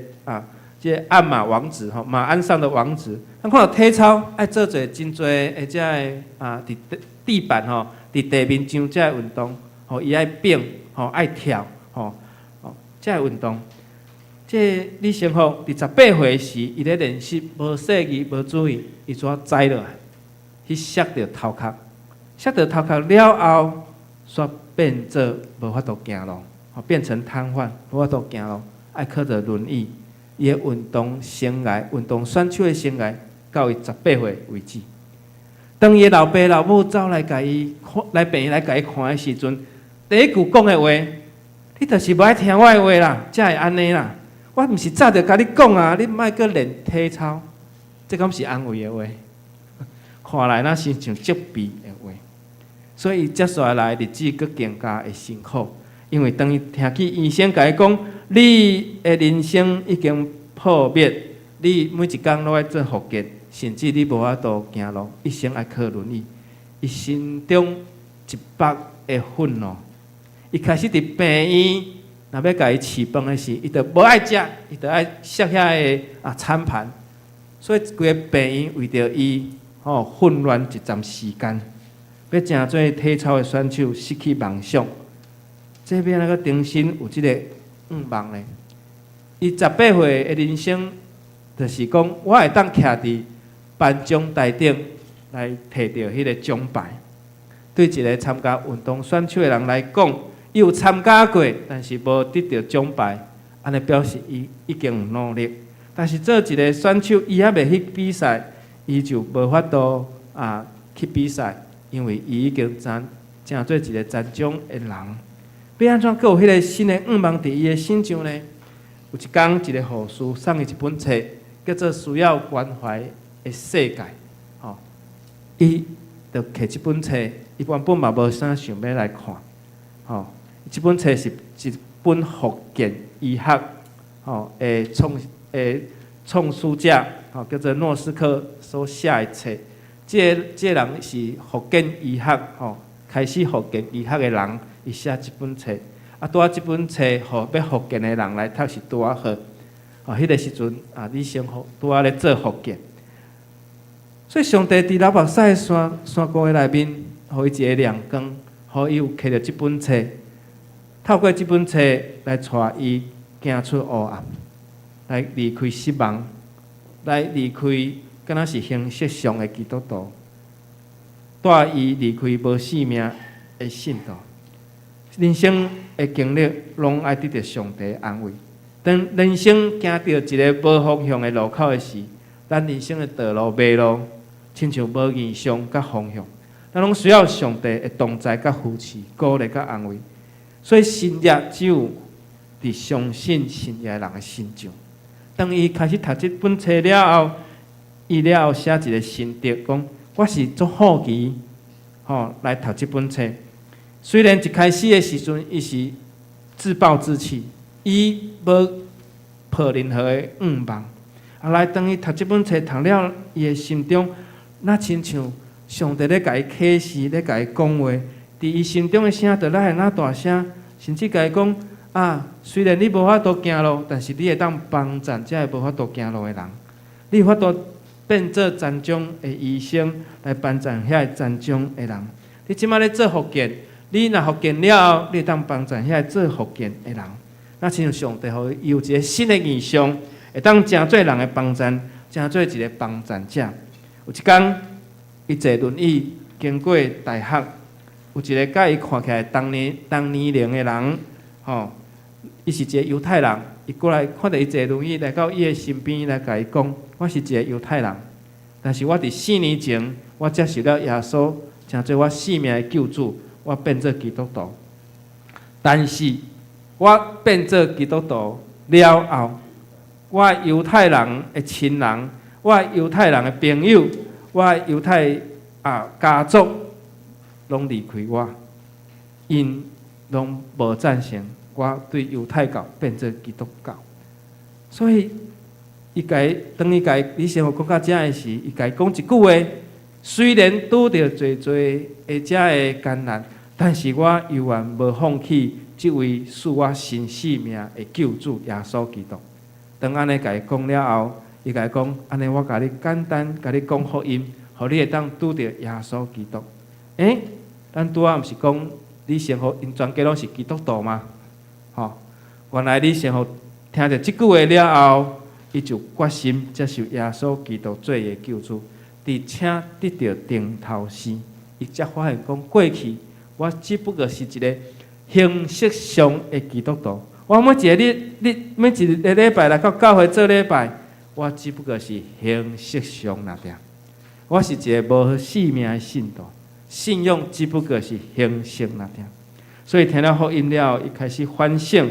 鞍馬王子吼，馬鞍上的王子。咱看著體操愛做濟真濟的這个佇地板吼，佇地面上這个運動，吼，伊愛變，吼，愛跳，吼，吼，這个運動。這李成福佇18歲時，伊咧練習，無細意，無注意，伊怎栽落來，去摔著頭殼，摔著頭殼了後，煞變做無法度行路，吼，變成癱瘓，無法度行路，愛靠著輪椅。伊的運動生涯，運動選手的生涯，到伊十八歲為止。當伊的老爸老母走來共伊看，來病院來共伊看的時陣，第一句講的話，你就是無愛聽我的話啦，才會按呢啦。我毋是早就共你講啊，你莫閣練體操，這敢是安慰的話？看來若是像責備的話。所以接紲來日子閣更加的辛苦，因為當伊聽見醫生共伊講，你的人生已經破滅，你每一工攏愛做復健，甚至你無法度行路，一生愛靠輪椅。伊心中一百的憤怒，伊開始佇病院，若欲共伊飼飯的時，伊就無愛食，伊就愛摔遐个餐盤。所以規个病院為著伊吼混亂一陣時間，欲成做體操的選手，失去夢想。這欲按怎閣重新有這个向望呢？伊十八歲的人生，就是講我會當徛佇頒獎台頂來提著彼个獎牌。對一个參加運動選手的人來講，伊有參加過，但是無得著獎牌，按呢表示伊已經有努力。但是做一个選手，伊猶未去比賽，伊就無法度去比賽，因為伊已經成成做一个殘障的人。欲按怎閣有彼个新的向望佇伊的身上呢？有一工，一个護士送伊一本冊，叫做《需要關懷的世界》，吼，伊就提這本冊，伊原本嘛無啥想欲來看，吼，這本冊是一本復健醫學，吼，的創始者，吼，叫做諾斯克所寫的冊。這个人是復健醫學，吼，開始復健醫學的人，伊寫這本冊。拄仔這本冊，予欲復健的人來讀是拄仔好。哦，彼个時陣李成福拄仔咧做復健。所以上帝佇流目屎的山谷的內面，予伊一個亮光，予伊有提著這本冊，透過這本冊來帶伊行出黑暗，來離開失望，來離開敢若是形式上的基督徒，帶伊離開無性命的信徒。人生的經歷攏愛得著上帝安慰。當人生行著一个無方向的路口的時，咱人生的道路迷路，親像無異象佮方向，咱攏需要上帝的同在佮扶持、鼓勵佮安慰。所以神蹟只有佇相信神蹟的人的身上。當伊開始讀這本冊了後，伊了後寫一个心得，講我是足好奇，吼來讀這本冊。雖然一開始的時陣，伊是自暴自棄，伊無抱任何的願望。後來當伊讀這本冊讀了，伊的心中若親像上帝咧共伊啟示，咧共伊講話，佇伊心中的聲就來若大聲，甚至共伊講啊，雖然你無法度行路，但是你會當幫贊這个無法度行路的人，你有法度變做殘障的醫生來幫贊遐個殘障的人。你這擺咧做復健，你若復健了後，你會當幫贊遐個做復健的人。若親像上帝予伊有一個新的異象，會當成做人的幫贊，成做一個幫贊者。有一工，伊坐輪椅經過大學，有一個佮伊看起來同年齡的人，吼，伊是一個猶太人，伊過來看著伊坐輪椅來到伊的身邊來共伊講：我是一個猶太人，但是我佇4年前，我接受了耶穌，成做我性命的救主，我變做基督徒。但是我變做基督徒了後，我猶太人的親人，我猶太人的朋友，我猶太家族，攏離開我，𪜶攏無贊成我對猶太教變做基督教。所以，伊共當伊共李神父講到遮的時，伊共伊講一句話：雖然拄著濟濟的遮个艱難，但是我猶原無放棄這位賜我新生命的救主耶穌基督。當按呢共伊講了後，伊共伊講：按呢我共你簡單共你講福音，予你會當拄著耶穌基督。欸，咱拄仔毋是講李神父𪜶全家攏是基督徒嗎？吼，原來李神父聽著這句話了後，伊就決心接受耶穌基督做伊的救主，而且得著頂頭生，伊才發現講過去我只不過是一個形式上的基督徒。我每一個日日每一個禮拜來到教會做禮拜，我只不過是形式上爾爾。我是一個無性命的信徒，信仰只不過是形式爾爾。所以聽了福音了後，伊開始反省，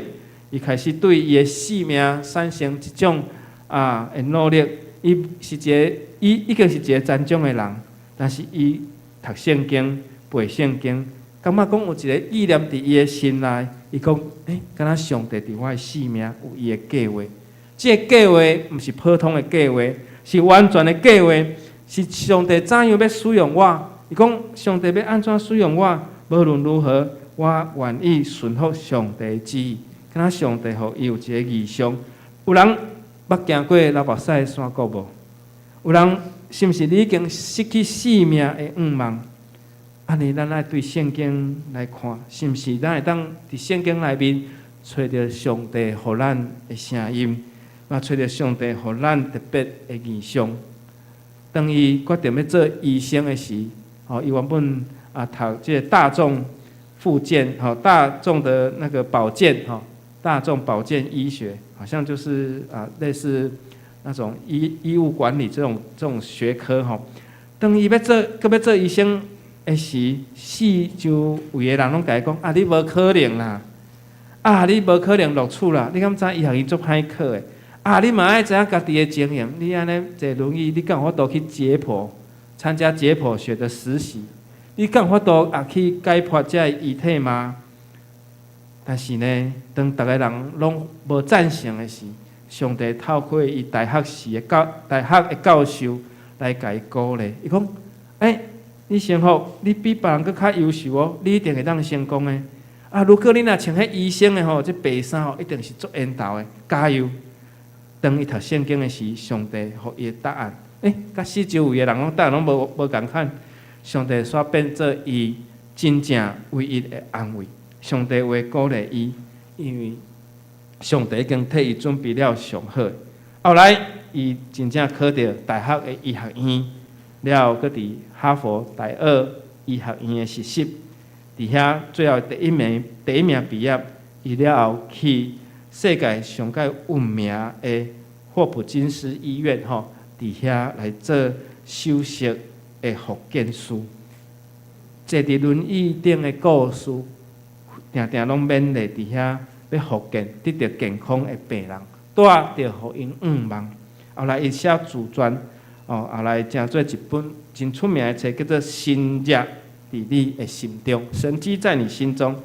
伊開始對伊的性命產生一種的努力。伊是一個，伊已經是一個殘障的人，但是伊讀聖經、背聖經，感覺講有一個意念佇伊的心內，伊講：欸，敢若上帝佇我的性命有伊的計劃。這個計劃毋是普通的計劃，是完全的計劃，是上帝怎樣欲使用我。伊講上帝欲按怎使用我，無論如何，我願意順服上帝旨意。敢若上帝予伊有一個異象，有人捌行過流目屎的山谷無？有人是毋是你已經失去性命的願望？按呢，咱愛對聖經來看，是毋是咱會當佇聖經內面揣著上帝予咱的聲音，嘛揣著上帝予咱特別的異象？當伊決定欲做醫生的時，吼，伊原本讀這個大眾復健，吼，大眾的那個保健，吼，大眾保健醫學，好像就是類似那種醫務管理這種學科，吼。當伊欲做，閣欲做醫生的時，四周圍的人攏共伊講：啊，你無可能啦！啊，你無可能錄取啦！你敢知醫學院足歹考的？啊，你嘛愛知影家己的經驗。你按呢坐輪椅，你敢有法度去解剖，參加解剖學的實習？你敢有法度去解剖這个遺體嗎？但是呢，當逐个人攏無贊成的時，上帝透過伊大學時的教大學的教授來共伊鼓勵。伊講：欸，李神父，你比別人閣較優秀哦，你一定會當成功的。啊，如果你若穿彼醫生的吼，這白衫吼，一定是足緣投的，加油！當伊讀聖經的時，上帝予伊的答案，欸，佮四周圍的人攏答案攏無仝款，上帝煞變做伊真正唯一的安慰。上帝話鼓勵伊，因為上帝已經替伊準備了上好。後來，伊真正考著大學的醫學院，了後閣佇哈佛大學醫學院的實習，佇遐最後第一名畢業，伊了後去世界上蓋聞名的霍普金斯醫院吼，佇遐來做手術的復健師。坐佇輪椅頂的故事，定定攏勉勵佇遐欲復健、得著健康的病人，帶著予𪜶願望。後來伊寫自傳，哦，後來成做一本真出名的冊，叫做《神跡佇佇你的心中，神蹟在你心中。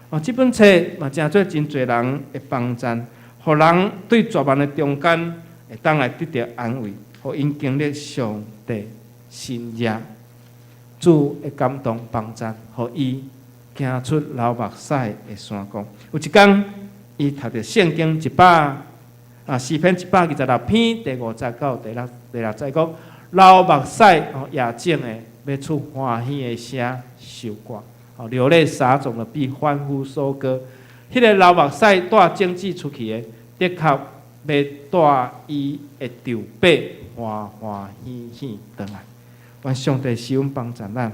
哦，這本冊嘛，成做真濟人的幫贊，予人對絕望的中間會當來得著安慰，予𪜶經歷上帝神蹟，主的感動幫贊，予伊行出流目屎的山谷。有一工，伊讀著聖經一百啊詩篇126篇第五節到第六節講，流目屎哦夜種的，欲出歡喜的聲收割。哦，流淚撒種的必歡呼收割。彼個流目屎帶種子出去的，的確欲帶伊的稻麥歡歡喜喜轉來。願上帝賜恩幫助咱。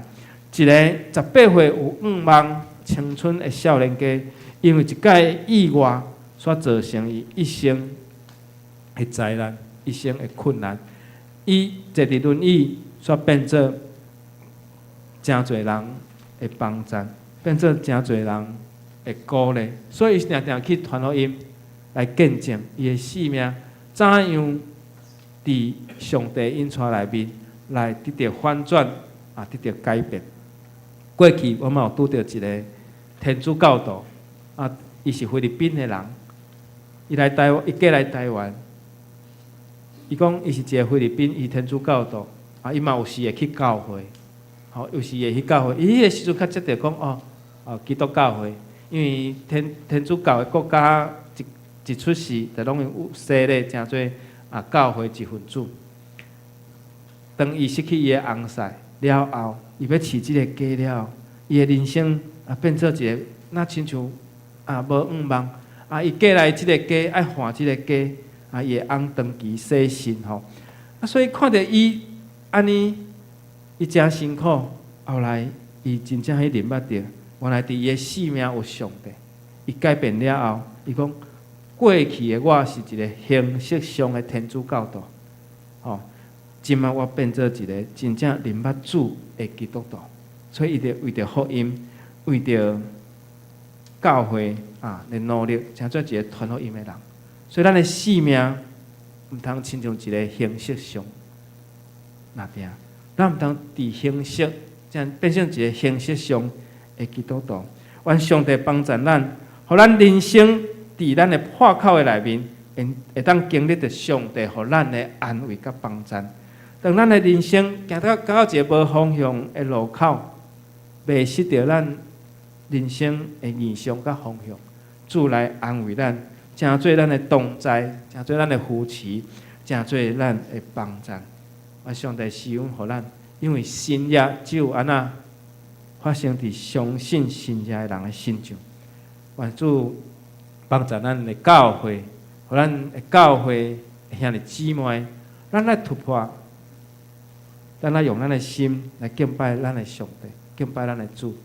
一個18歲有向望青春的少年家，因為一擺意外，所造成伊一生的災難，一生的困難。伊坐佇輪椅，煞變做誠濟人的幫贊，變做誠濟人的鼓勵，所以伊定定去傳福音來見證伊的生命怎樣佇上帝引帶內面來得著反轉啊，得著改變。過去我嘛有拄著一個天主教徒啊，伊是菲律賓的人，伊來台灣，伊過來台灣，伊講伊是一個菲律賓，伊天主教徒啊，伊嘛有時會去教會。吼，有時會去教會，伊彼個時陣較接著講哦，哦，基督教會，因為天主教的國家一一出世，就攏有洗禮，成做啊教會一份子。當伊失去伊的翁婿了後，伊欲飼這個家了後，伊的人生啊變做一個若親像啊無向望啊，伊過來這個家愛還這個家啊，伊的翁長期洗腎吼，啊，所以看著伊按呢。伊誠辛苦，後來伊真正去認捌著，原來佇伊的生命有上帝。伊改變了後，伊講過去的我是一個形式上的天主教徒，吼，這擺我變做一個真正認捌主的基督徒，所以伊就為著福音，為著教會啊來努力，成做一個傳福音的人。所以咱的生命毋通親像一個形式上那定。咱毋通佇形式，這樣變成一個形式上的基督徒。願上帝幫助咱，予咱人生佇咱的破口的內面，會當經歷著上帝予咱的安慰佮幫贊。當咱的人生行到一個無方向的路口，迷失著咱人生的異象佮方向，主來安慰咱，成做咱的同在，成做咱的扶持，成做咱的幫贊。願上帝賜恩予咱，因為神蹟只有按呢發生佇相信神蹟的人的身上。願主幫助咱的教會，予咱的教會兄弟姊妹，咱來突破，咱來用咱的心來敬拜咱的上帝，敬拜咱的主。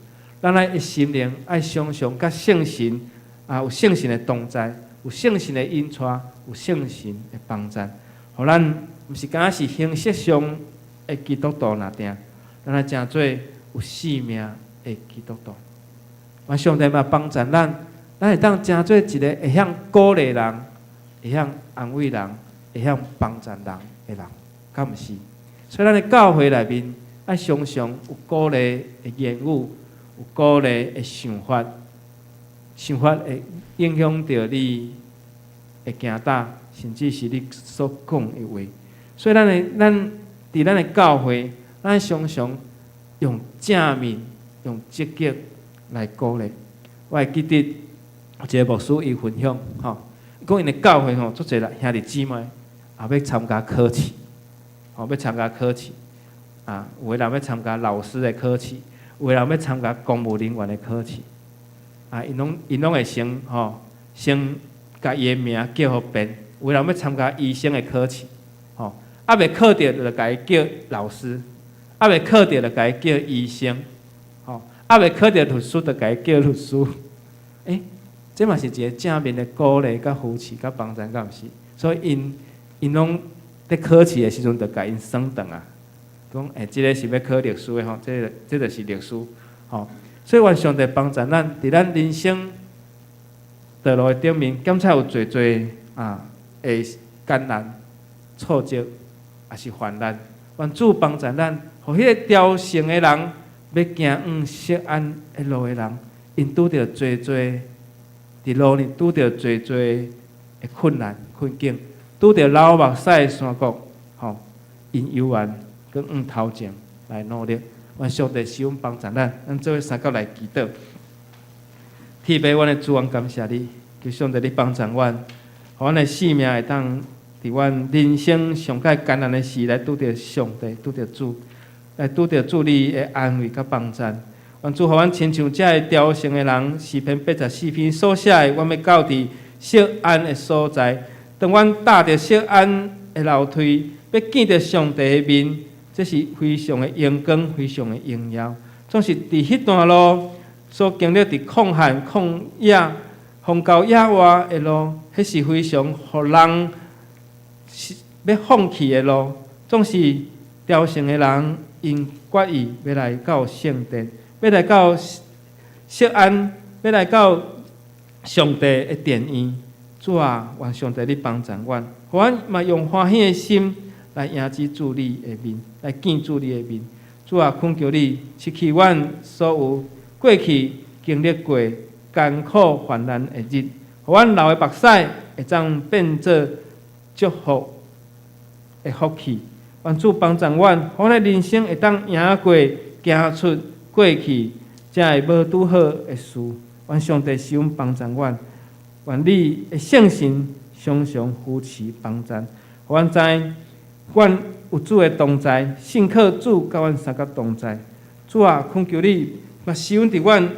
咱的心靈愛常常佮聖神啊，有聖神的同在，有聖神的引帶，有聖神的幫贊，予咱毋是干焦是形式上的基督徒爾定，咱來成做有生命的基督徒。願上帝嘛幫助咱，咱會當成做一個會曉鼓勵人、會曉安慰人、會曉幫助人的人，敢毋是？所以咱的教會內面，愛常常有鼓勵的言語，有鼓勵的想法，想法會影響著你的行動，甚至是你所講的話。所以咱佇咱的教會，咱常常用正面、用積極來鼓勵。我會記得有一個牧師伊分享，吼，講𪜶的教會吼，足濟人兄弟姊妹也欲參加考試，吼，欲參加考試，啊，有的人欲參加老師的考試，有的人欲參加公務人員的考試，啊，𪜶攏會先吼，先共伊的名叫予變，有的人欲參加醫生的考試，吼，猶未考著就共伊叫老師，猶未考著就共伊叫醫生，吼，猶未考著律師就共伊叫律師，欸，這嘛是一個正面的鼓勵、佮扶持、佮幫助，敢毋是？所以𪜶𪜶攏佇考試的時陣，就共𪜶算轉啊，講欸，這个是欲考律師的吼，這就是律師，吼。所以願上帝幫助咱，佇咱人生道路的頂面，檢測有濟濟啊的艱難、挫折，抑是患難。願主幫助咱，予彼个朝聖的人欲行往錫安的路的人，𪜶拄著濟濟佇路呢，拄著濟濟的困難困境，拄著流目屎的山谷，吼，𪜶猶原閣往頭前來努力。願上帝賜阮幫助咱，咱做伙相佮來祈禱。天父，阮的主，阮感謝你，求上帝你幫助阮，予阮的性命會當佇阮人生上蓋艱難的時來拄著上帝，拄著主，來拄著主你的安慰佮幫助。願主予阮親像這个朝聖的人，詩篇84篇所寫的，阮欲到佇錫安的所在，當阮踏著錫安的樓梯，欲見著上帝的面，這是非常的榮光，非常的榮耀。總是佇彼段路所經歷佇曠旱、曠野、荒郊野外的路，彼是非常予人是欲放棄的路。總是朝聖的人，𪜶決意欲來到聖殿，欲來到錫安，欲來到上帝的殿院。主啊，願上帝你幫助阮，予阮嘛用歡喜的心來迎接主你的面，來見主你的面。主啊，懇求你拭去阮所有過去經歷過艱苦患難的日，予阮流的目屎會當變做祝福的福氣。願主幫助阮，予阮的人生會當贏過、行出過去這个無拄好的事。願上帝賜阮幫助阮，願你的聖神常常扶持幫助，予阮知阮有主的同在，信靠主佮阮相佮同在。主啊，懇求你嘛賜阮佇阮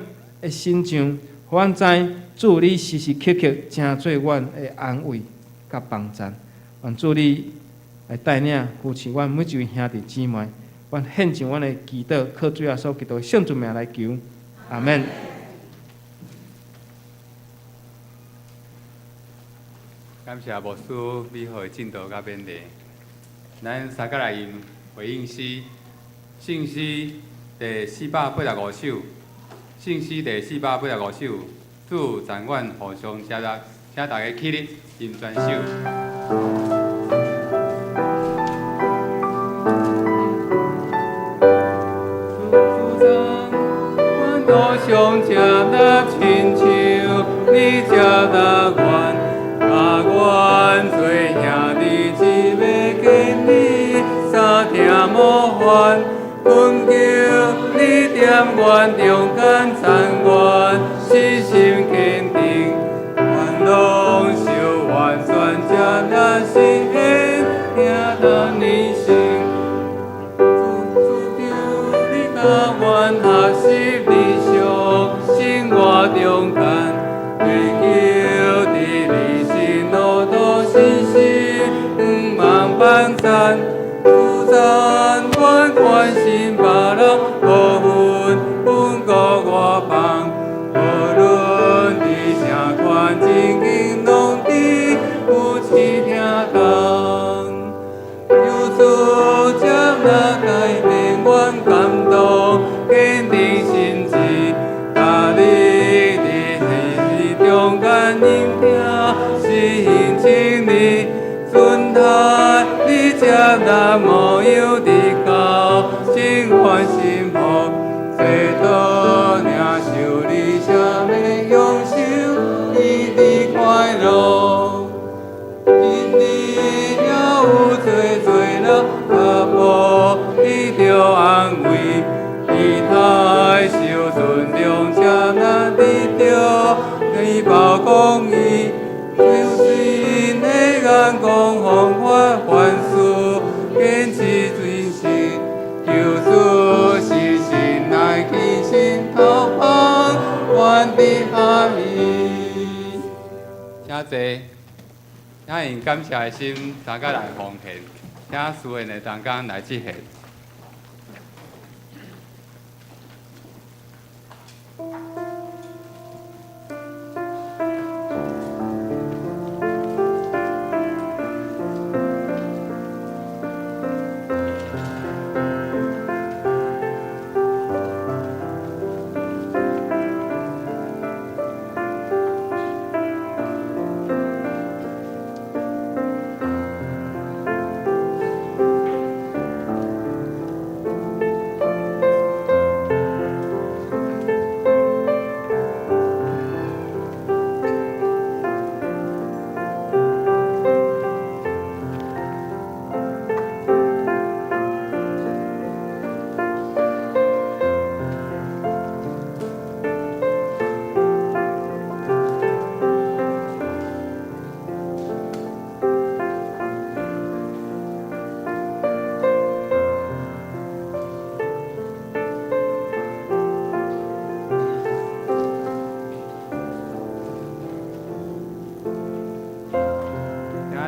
的身上，予阮知主你時時刻刻成做阮的安慰佮幫助。願主你來帶領扶持阮每一位兄弟姊妹，阮獻上阮的祈禱，靠主耶穌基督的聖名來求，阿門。感謝牧師美好的證道佮勉勵。咱相佮來吟回應詩，聖詩第485首，聖詩第485首，主讚阮互相接納，請大家起立吟全首。主讚阮互相接納，親像你接納阮，共阮做兄弟姊妹建立三聽模範，懇求你踮阮中間讚阮，死心堅定，阮攏受完全接納是緣，聽咱的心。主主求你共阮學習日常生活中間，追求佇你心路途信心，毋茫幫贊。主讚阮關心別人，無分本國外邦，無論佇啥款情景，攏佇扶持聽當。求主接納改變阮感動，堅定心志，逐日佇彼中間聆聽，實行真理，尊待你接納模樣得到，真歡幸福，做倒領受你啥物享受你的快樂。今日也有濟濟人腳步得著安慰，期待受尊重，才若得著回報公義。相信的眼光方法，凡事堅持真實，求主實心來傾心投放，願得合意。請坐，請用感謝的心，大家來奉獻，請司獻的同工來接獻。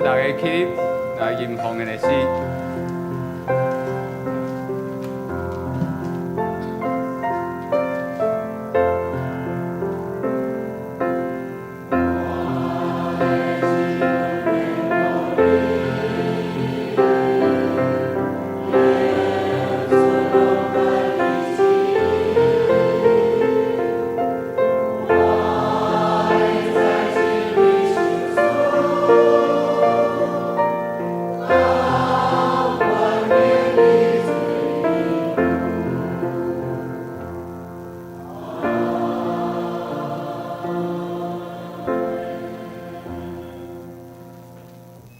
咱大家起立來吟奉獻的詩。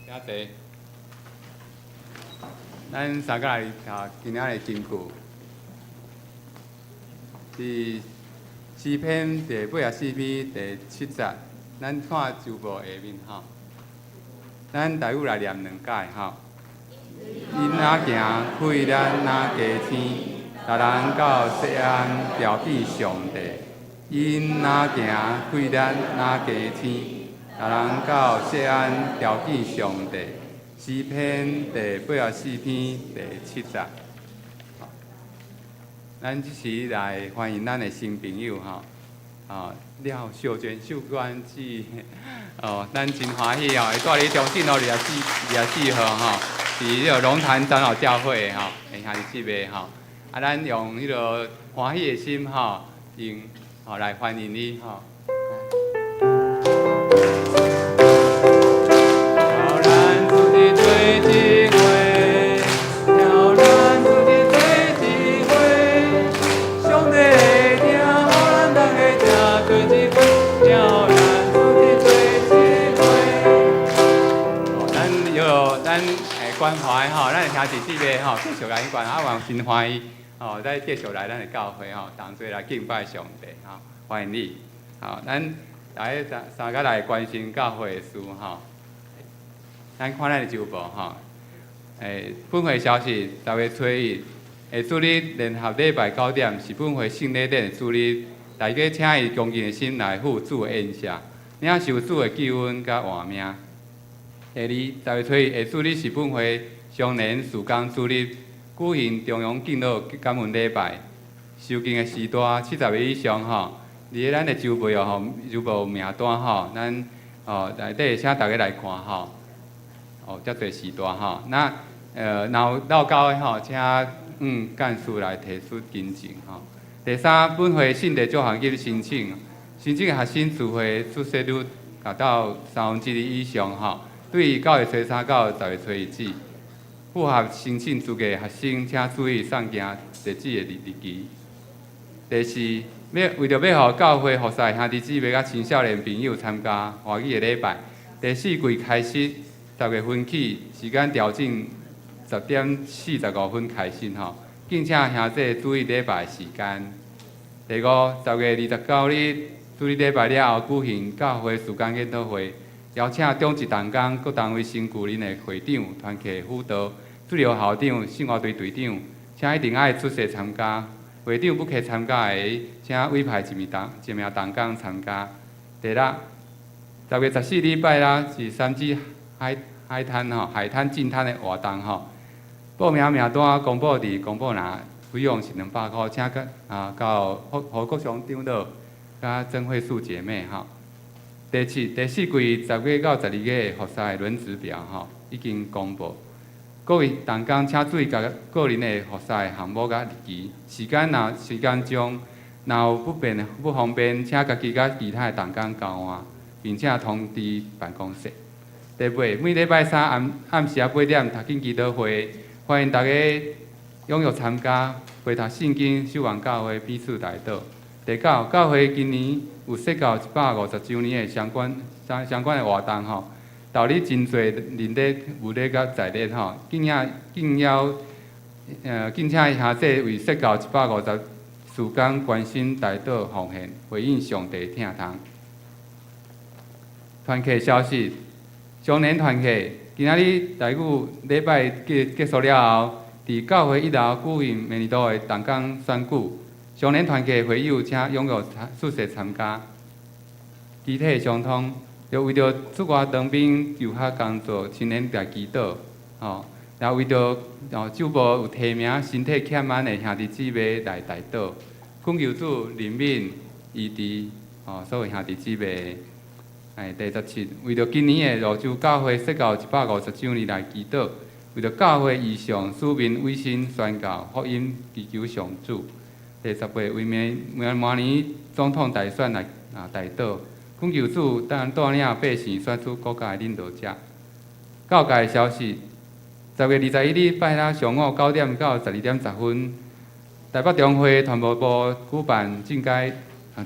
請坐。咱三個來讀今仔的經句，佇詩篇第84篇第七節，咱看周報下面吼。咱台語來念兩擺吼。𪜶若行，血力若加添，逐人到錫安朝見上帝。𪜶若行，血力若加添，逐人到錫安朝見上帝。詩篇第84篇第七節。咱這時來歡迎咱的新朋友吼，哦，廖秀娟秀娟姊，哦，咱真歡喜哦，會蹛佇中正路24、24號吼，是彼個龍潭長老教會吼，兄弟姊妹吼，啊，咱用彼個歡喜的心吼，用吼來歡迎你吼。咱主的做一伙，叫咱主的做一伙，上帝的疼，予咱逐家正做一伙，叫咱主的做一伙。哦，咱有咱關懷吼，咱的兄弟姊妹吼，繼續來關懷，啊，真歡喜吼，再繼續來咱的教會吼，同齊來敬拜上帝吼，歡迎你。好，咱來三三個來關心教會的事吼。咱看咱的周報吼，本會消息，10月初一，下主日聯合禮拜九點是本會聖禮典的主日，大家請以恭敬的心來赴主的宴席，領受主的救恩佮活命。第二，10月初一下主日是本會常年事工主日，舉行中央敬老感恩禮拜，收金的時段70位以上吼，佇咧咱的周報吼，周報名單吼，咱哦內底請大家來看吼。哦，遮濟時段吼，那若有落交的吼，請幹事來提出金錢吼。第三，本會信德獎學金申請，申請的學生自費出席率達到1/3以上吼，對9月初三到10月初一止，符合申請資格的學生，請注意送件截止的日期。第四，欲為著欲予教會服侍兄弟姊妹佮青少年朋友參加華語的禮拜，第四季開始。10月份起，時間調整10點45分開始吼，敬請兄弟注意禮拜時間。第五，10月29日主日禮拜了後，舉行教會事工研討會，邀請長執同工各單位新舊任的會長、團契輔導、主任校長、聖樂隊隊長，請一定愛出席參加。會長不可參加的，請委派一名同工參加。第六，10月14禮拜六是三芝海灘吼，海灘淨灘的活動吼，報名名單公布佇公布欄，費用是200箍，請佮啊到何國雄長老佮曾慧素姐妹吼。第七，第四季10月到12月的服侍輪值表吼已經公布，各位同工請注意共個人的服侍項目佮日期，時間若時間上若有不便不方便，請家己佮其他的同工交換，並且通知辦公室。第八，每禮拜三暗暗時仔8點讀經祈禱會，歡迎大家踴躍參加，陪讀聖經、守望教會，彼此代禱。第九，教會今年有設到150週年的相關的活動吼，投入真濟人力、物力佮財力吼，敬請兄弟為設到150事工關心代禱奉獻，回應上帝疼痛。團契消息。常年團契今仔日台語禮拜結束了後，佇教會一樓舉行明年度的同工選舉。常年團契會友請踴躍出席參加。肢體相通，就為著出外當兵留學工作，青年來祈禱，吼。然後為著哦，就無有提名身體欠安的兄弟姊妹來代禱，懇求主憐憫醫治哦，所有兄弟姊妹。哎，第17，為著今年的蘆洲教會設教150周年來祈禱，為著教會異象、使命委身宣教、福音祈求上主。第18，為明明明年總統大選來啊代禱，懇求主帶領百姓選出國家的領導者。教界的消息，10月21日拜六上午9點到12點10分，台北中會傳播部舉辦進階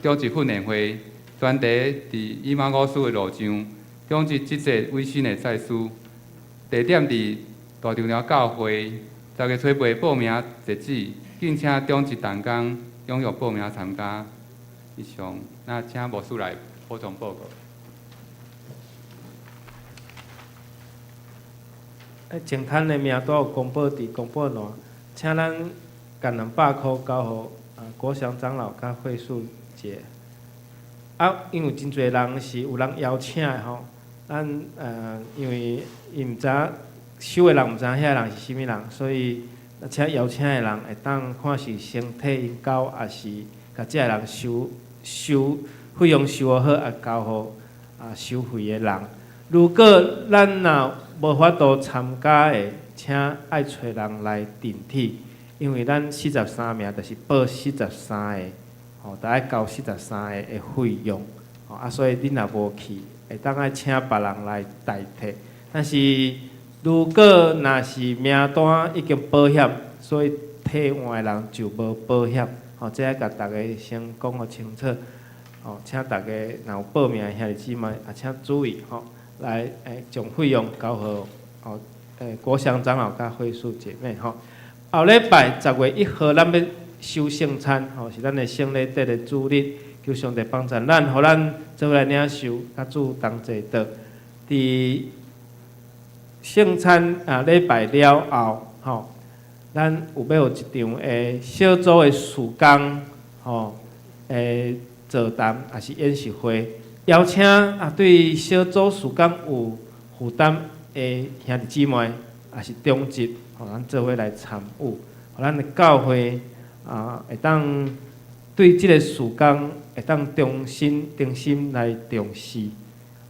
長執訓練會，專題佇以馬忤斯的路上，長執職責委身的祭司。地點佇大長寮教會，10月初8報名截止，敬請長執同工踴躍報名參加。以上，那請牧師來補充報告。淨灘的名單有公布佇公布欄，請咱共200箍交予啊國祥長老佮慧素姐。啊，因為真濟人是有人邀請的吼，咱因為伊毋知影收的人毋知影遐人是啥物人，所以請邀請的人會當看是先替𪜶交，抑是共這个人收收費用收好，啊交予啊收費的人。如果咱若無法度參加的，請愛揣人來頂替，因為咱四十三名就是報四十三個，吼，著愛交四十三個的費用，吼啊，所以恁若無去，會當愛請別人來代替。但是如果若是名單已經保險，所以替換的人就無保險，吼，這愛共大家先講予清楚，吼，請大家若有報名的兄弟姊妹，也請注意吼。來，將費用交予哦，國祥長老佮慧素姐妹吼。後禮拜10月1號，咱欲守聖餐，吼，是咱的聖禮節的主日，求上帝幫助咱，予咱做伙來領受，佮主同齊的。佇聖餐啊禮拜了後，吼，咱有欲有一場的小組的事工，吼，座談，抑是演習會。邀請啊，對小組事工有負擔的兄弟姊妹，抑是長執，吼，咱做伙來參與，予咱的教會啊，會當對這个事工會當重新、重新來重視。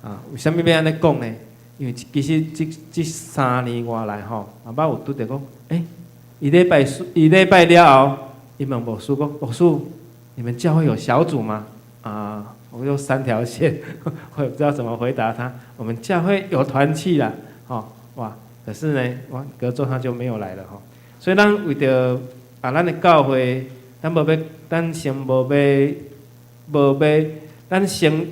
啊，為啥物欲按呢講呢？因為其實這3年外來吼，嘛捌有拄著講，欸，伊禮拜伊禮拜了後，伊問牧師講，牧師，你們教會有小組嗎？啊。我就三條線，我也不知道怎麼回答他。我們教會有團契啦，吼哇！可是呢，哇，隔週他就沒有來了吼。所以咱為著啊，咱的教會，咱無欲，咱先無欲，無欲，咱先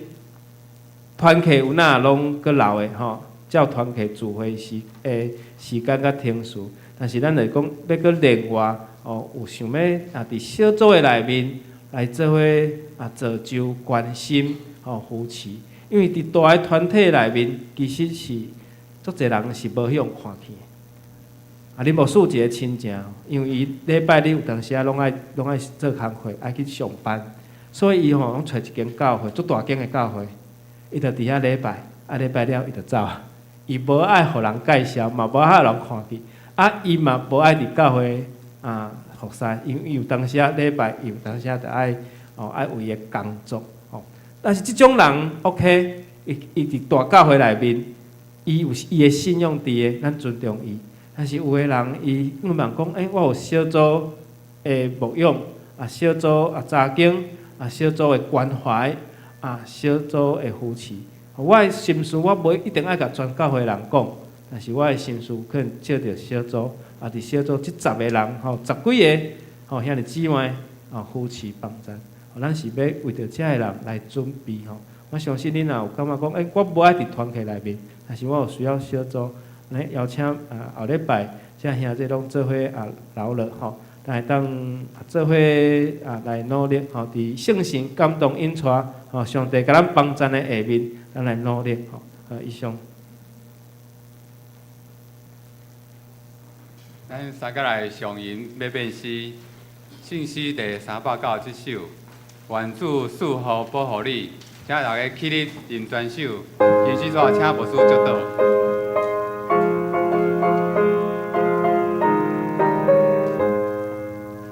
團契有哪攏閣留的吼，照團契聚會時的時間佮程序。但是咱來講，欲閣另外哦，有想欲啊，佇小組的內面來做伙啊，造就關心吼扶持，因為佇大的團體內面，其實是足濟人是無彼種看去的。啊，恁牧師有一個親情，因為伊禮拜日有當時啊，攏愛做工課，愛去上班，所以伊吼攏揣一間教會，足大間的教會，伊就佇遐禮拜，啊禮拜了伊就走，伊無愛予人介紹，嘛無愛予人看見，啊伊嘛無愛佇教會啊服侍，因為伊有當時啊禮拜，伊有當時啊著愛哦愛為伊的工作吼。但是這種人 OK，伊伊佇大教會內面，伊有伊的信仰佇的，咱尊重伊。但是有的人伊向望講，欸，我有小組的牧養，啊小組啊查經，啊小組的關懷，啊小組的扶持。我的心事我無一定愛共全教會人講，但是我的心事可能借著小組，啊佇小組這十個人吼，十幾个吼兄弟姊妹啊扶持幫助。咱是欲為著這个人來準備吼。我相信恁若有感覺講，欸，我無愛佇團契內面，但是我有需要小組，來邀請啊後禮拜這兄弟攏做伙啊勞碌吼，來當做伙啊來努力吼，佇聖神感動引帶吼，上帝共咱幫贊的下面，咱來努力吼。以上。咱三個來上吟欲變詩，聖詩第397首，願主賜福保護你。請大家起立認全手，金絲紙請牧師祝禱。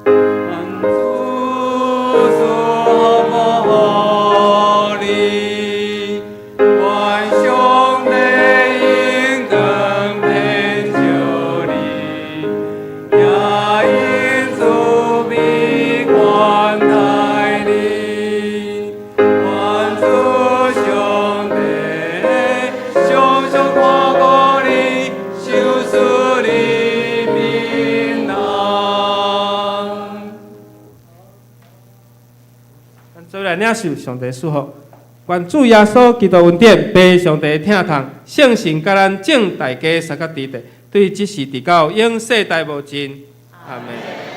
願主賜福予你，願上帝用光遍照你，也用慈悲寬待你。願主上帝常常看顧你，賞賜你平安。咱做來領受上帝賜福，願主耶穌基督恩典、父上帝疼痛、聖神佮咱眾大家相佮佇咧，對這時直到永世代無盡。阿門。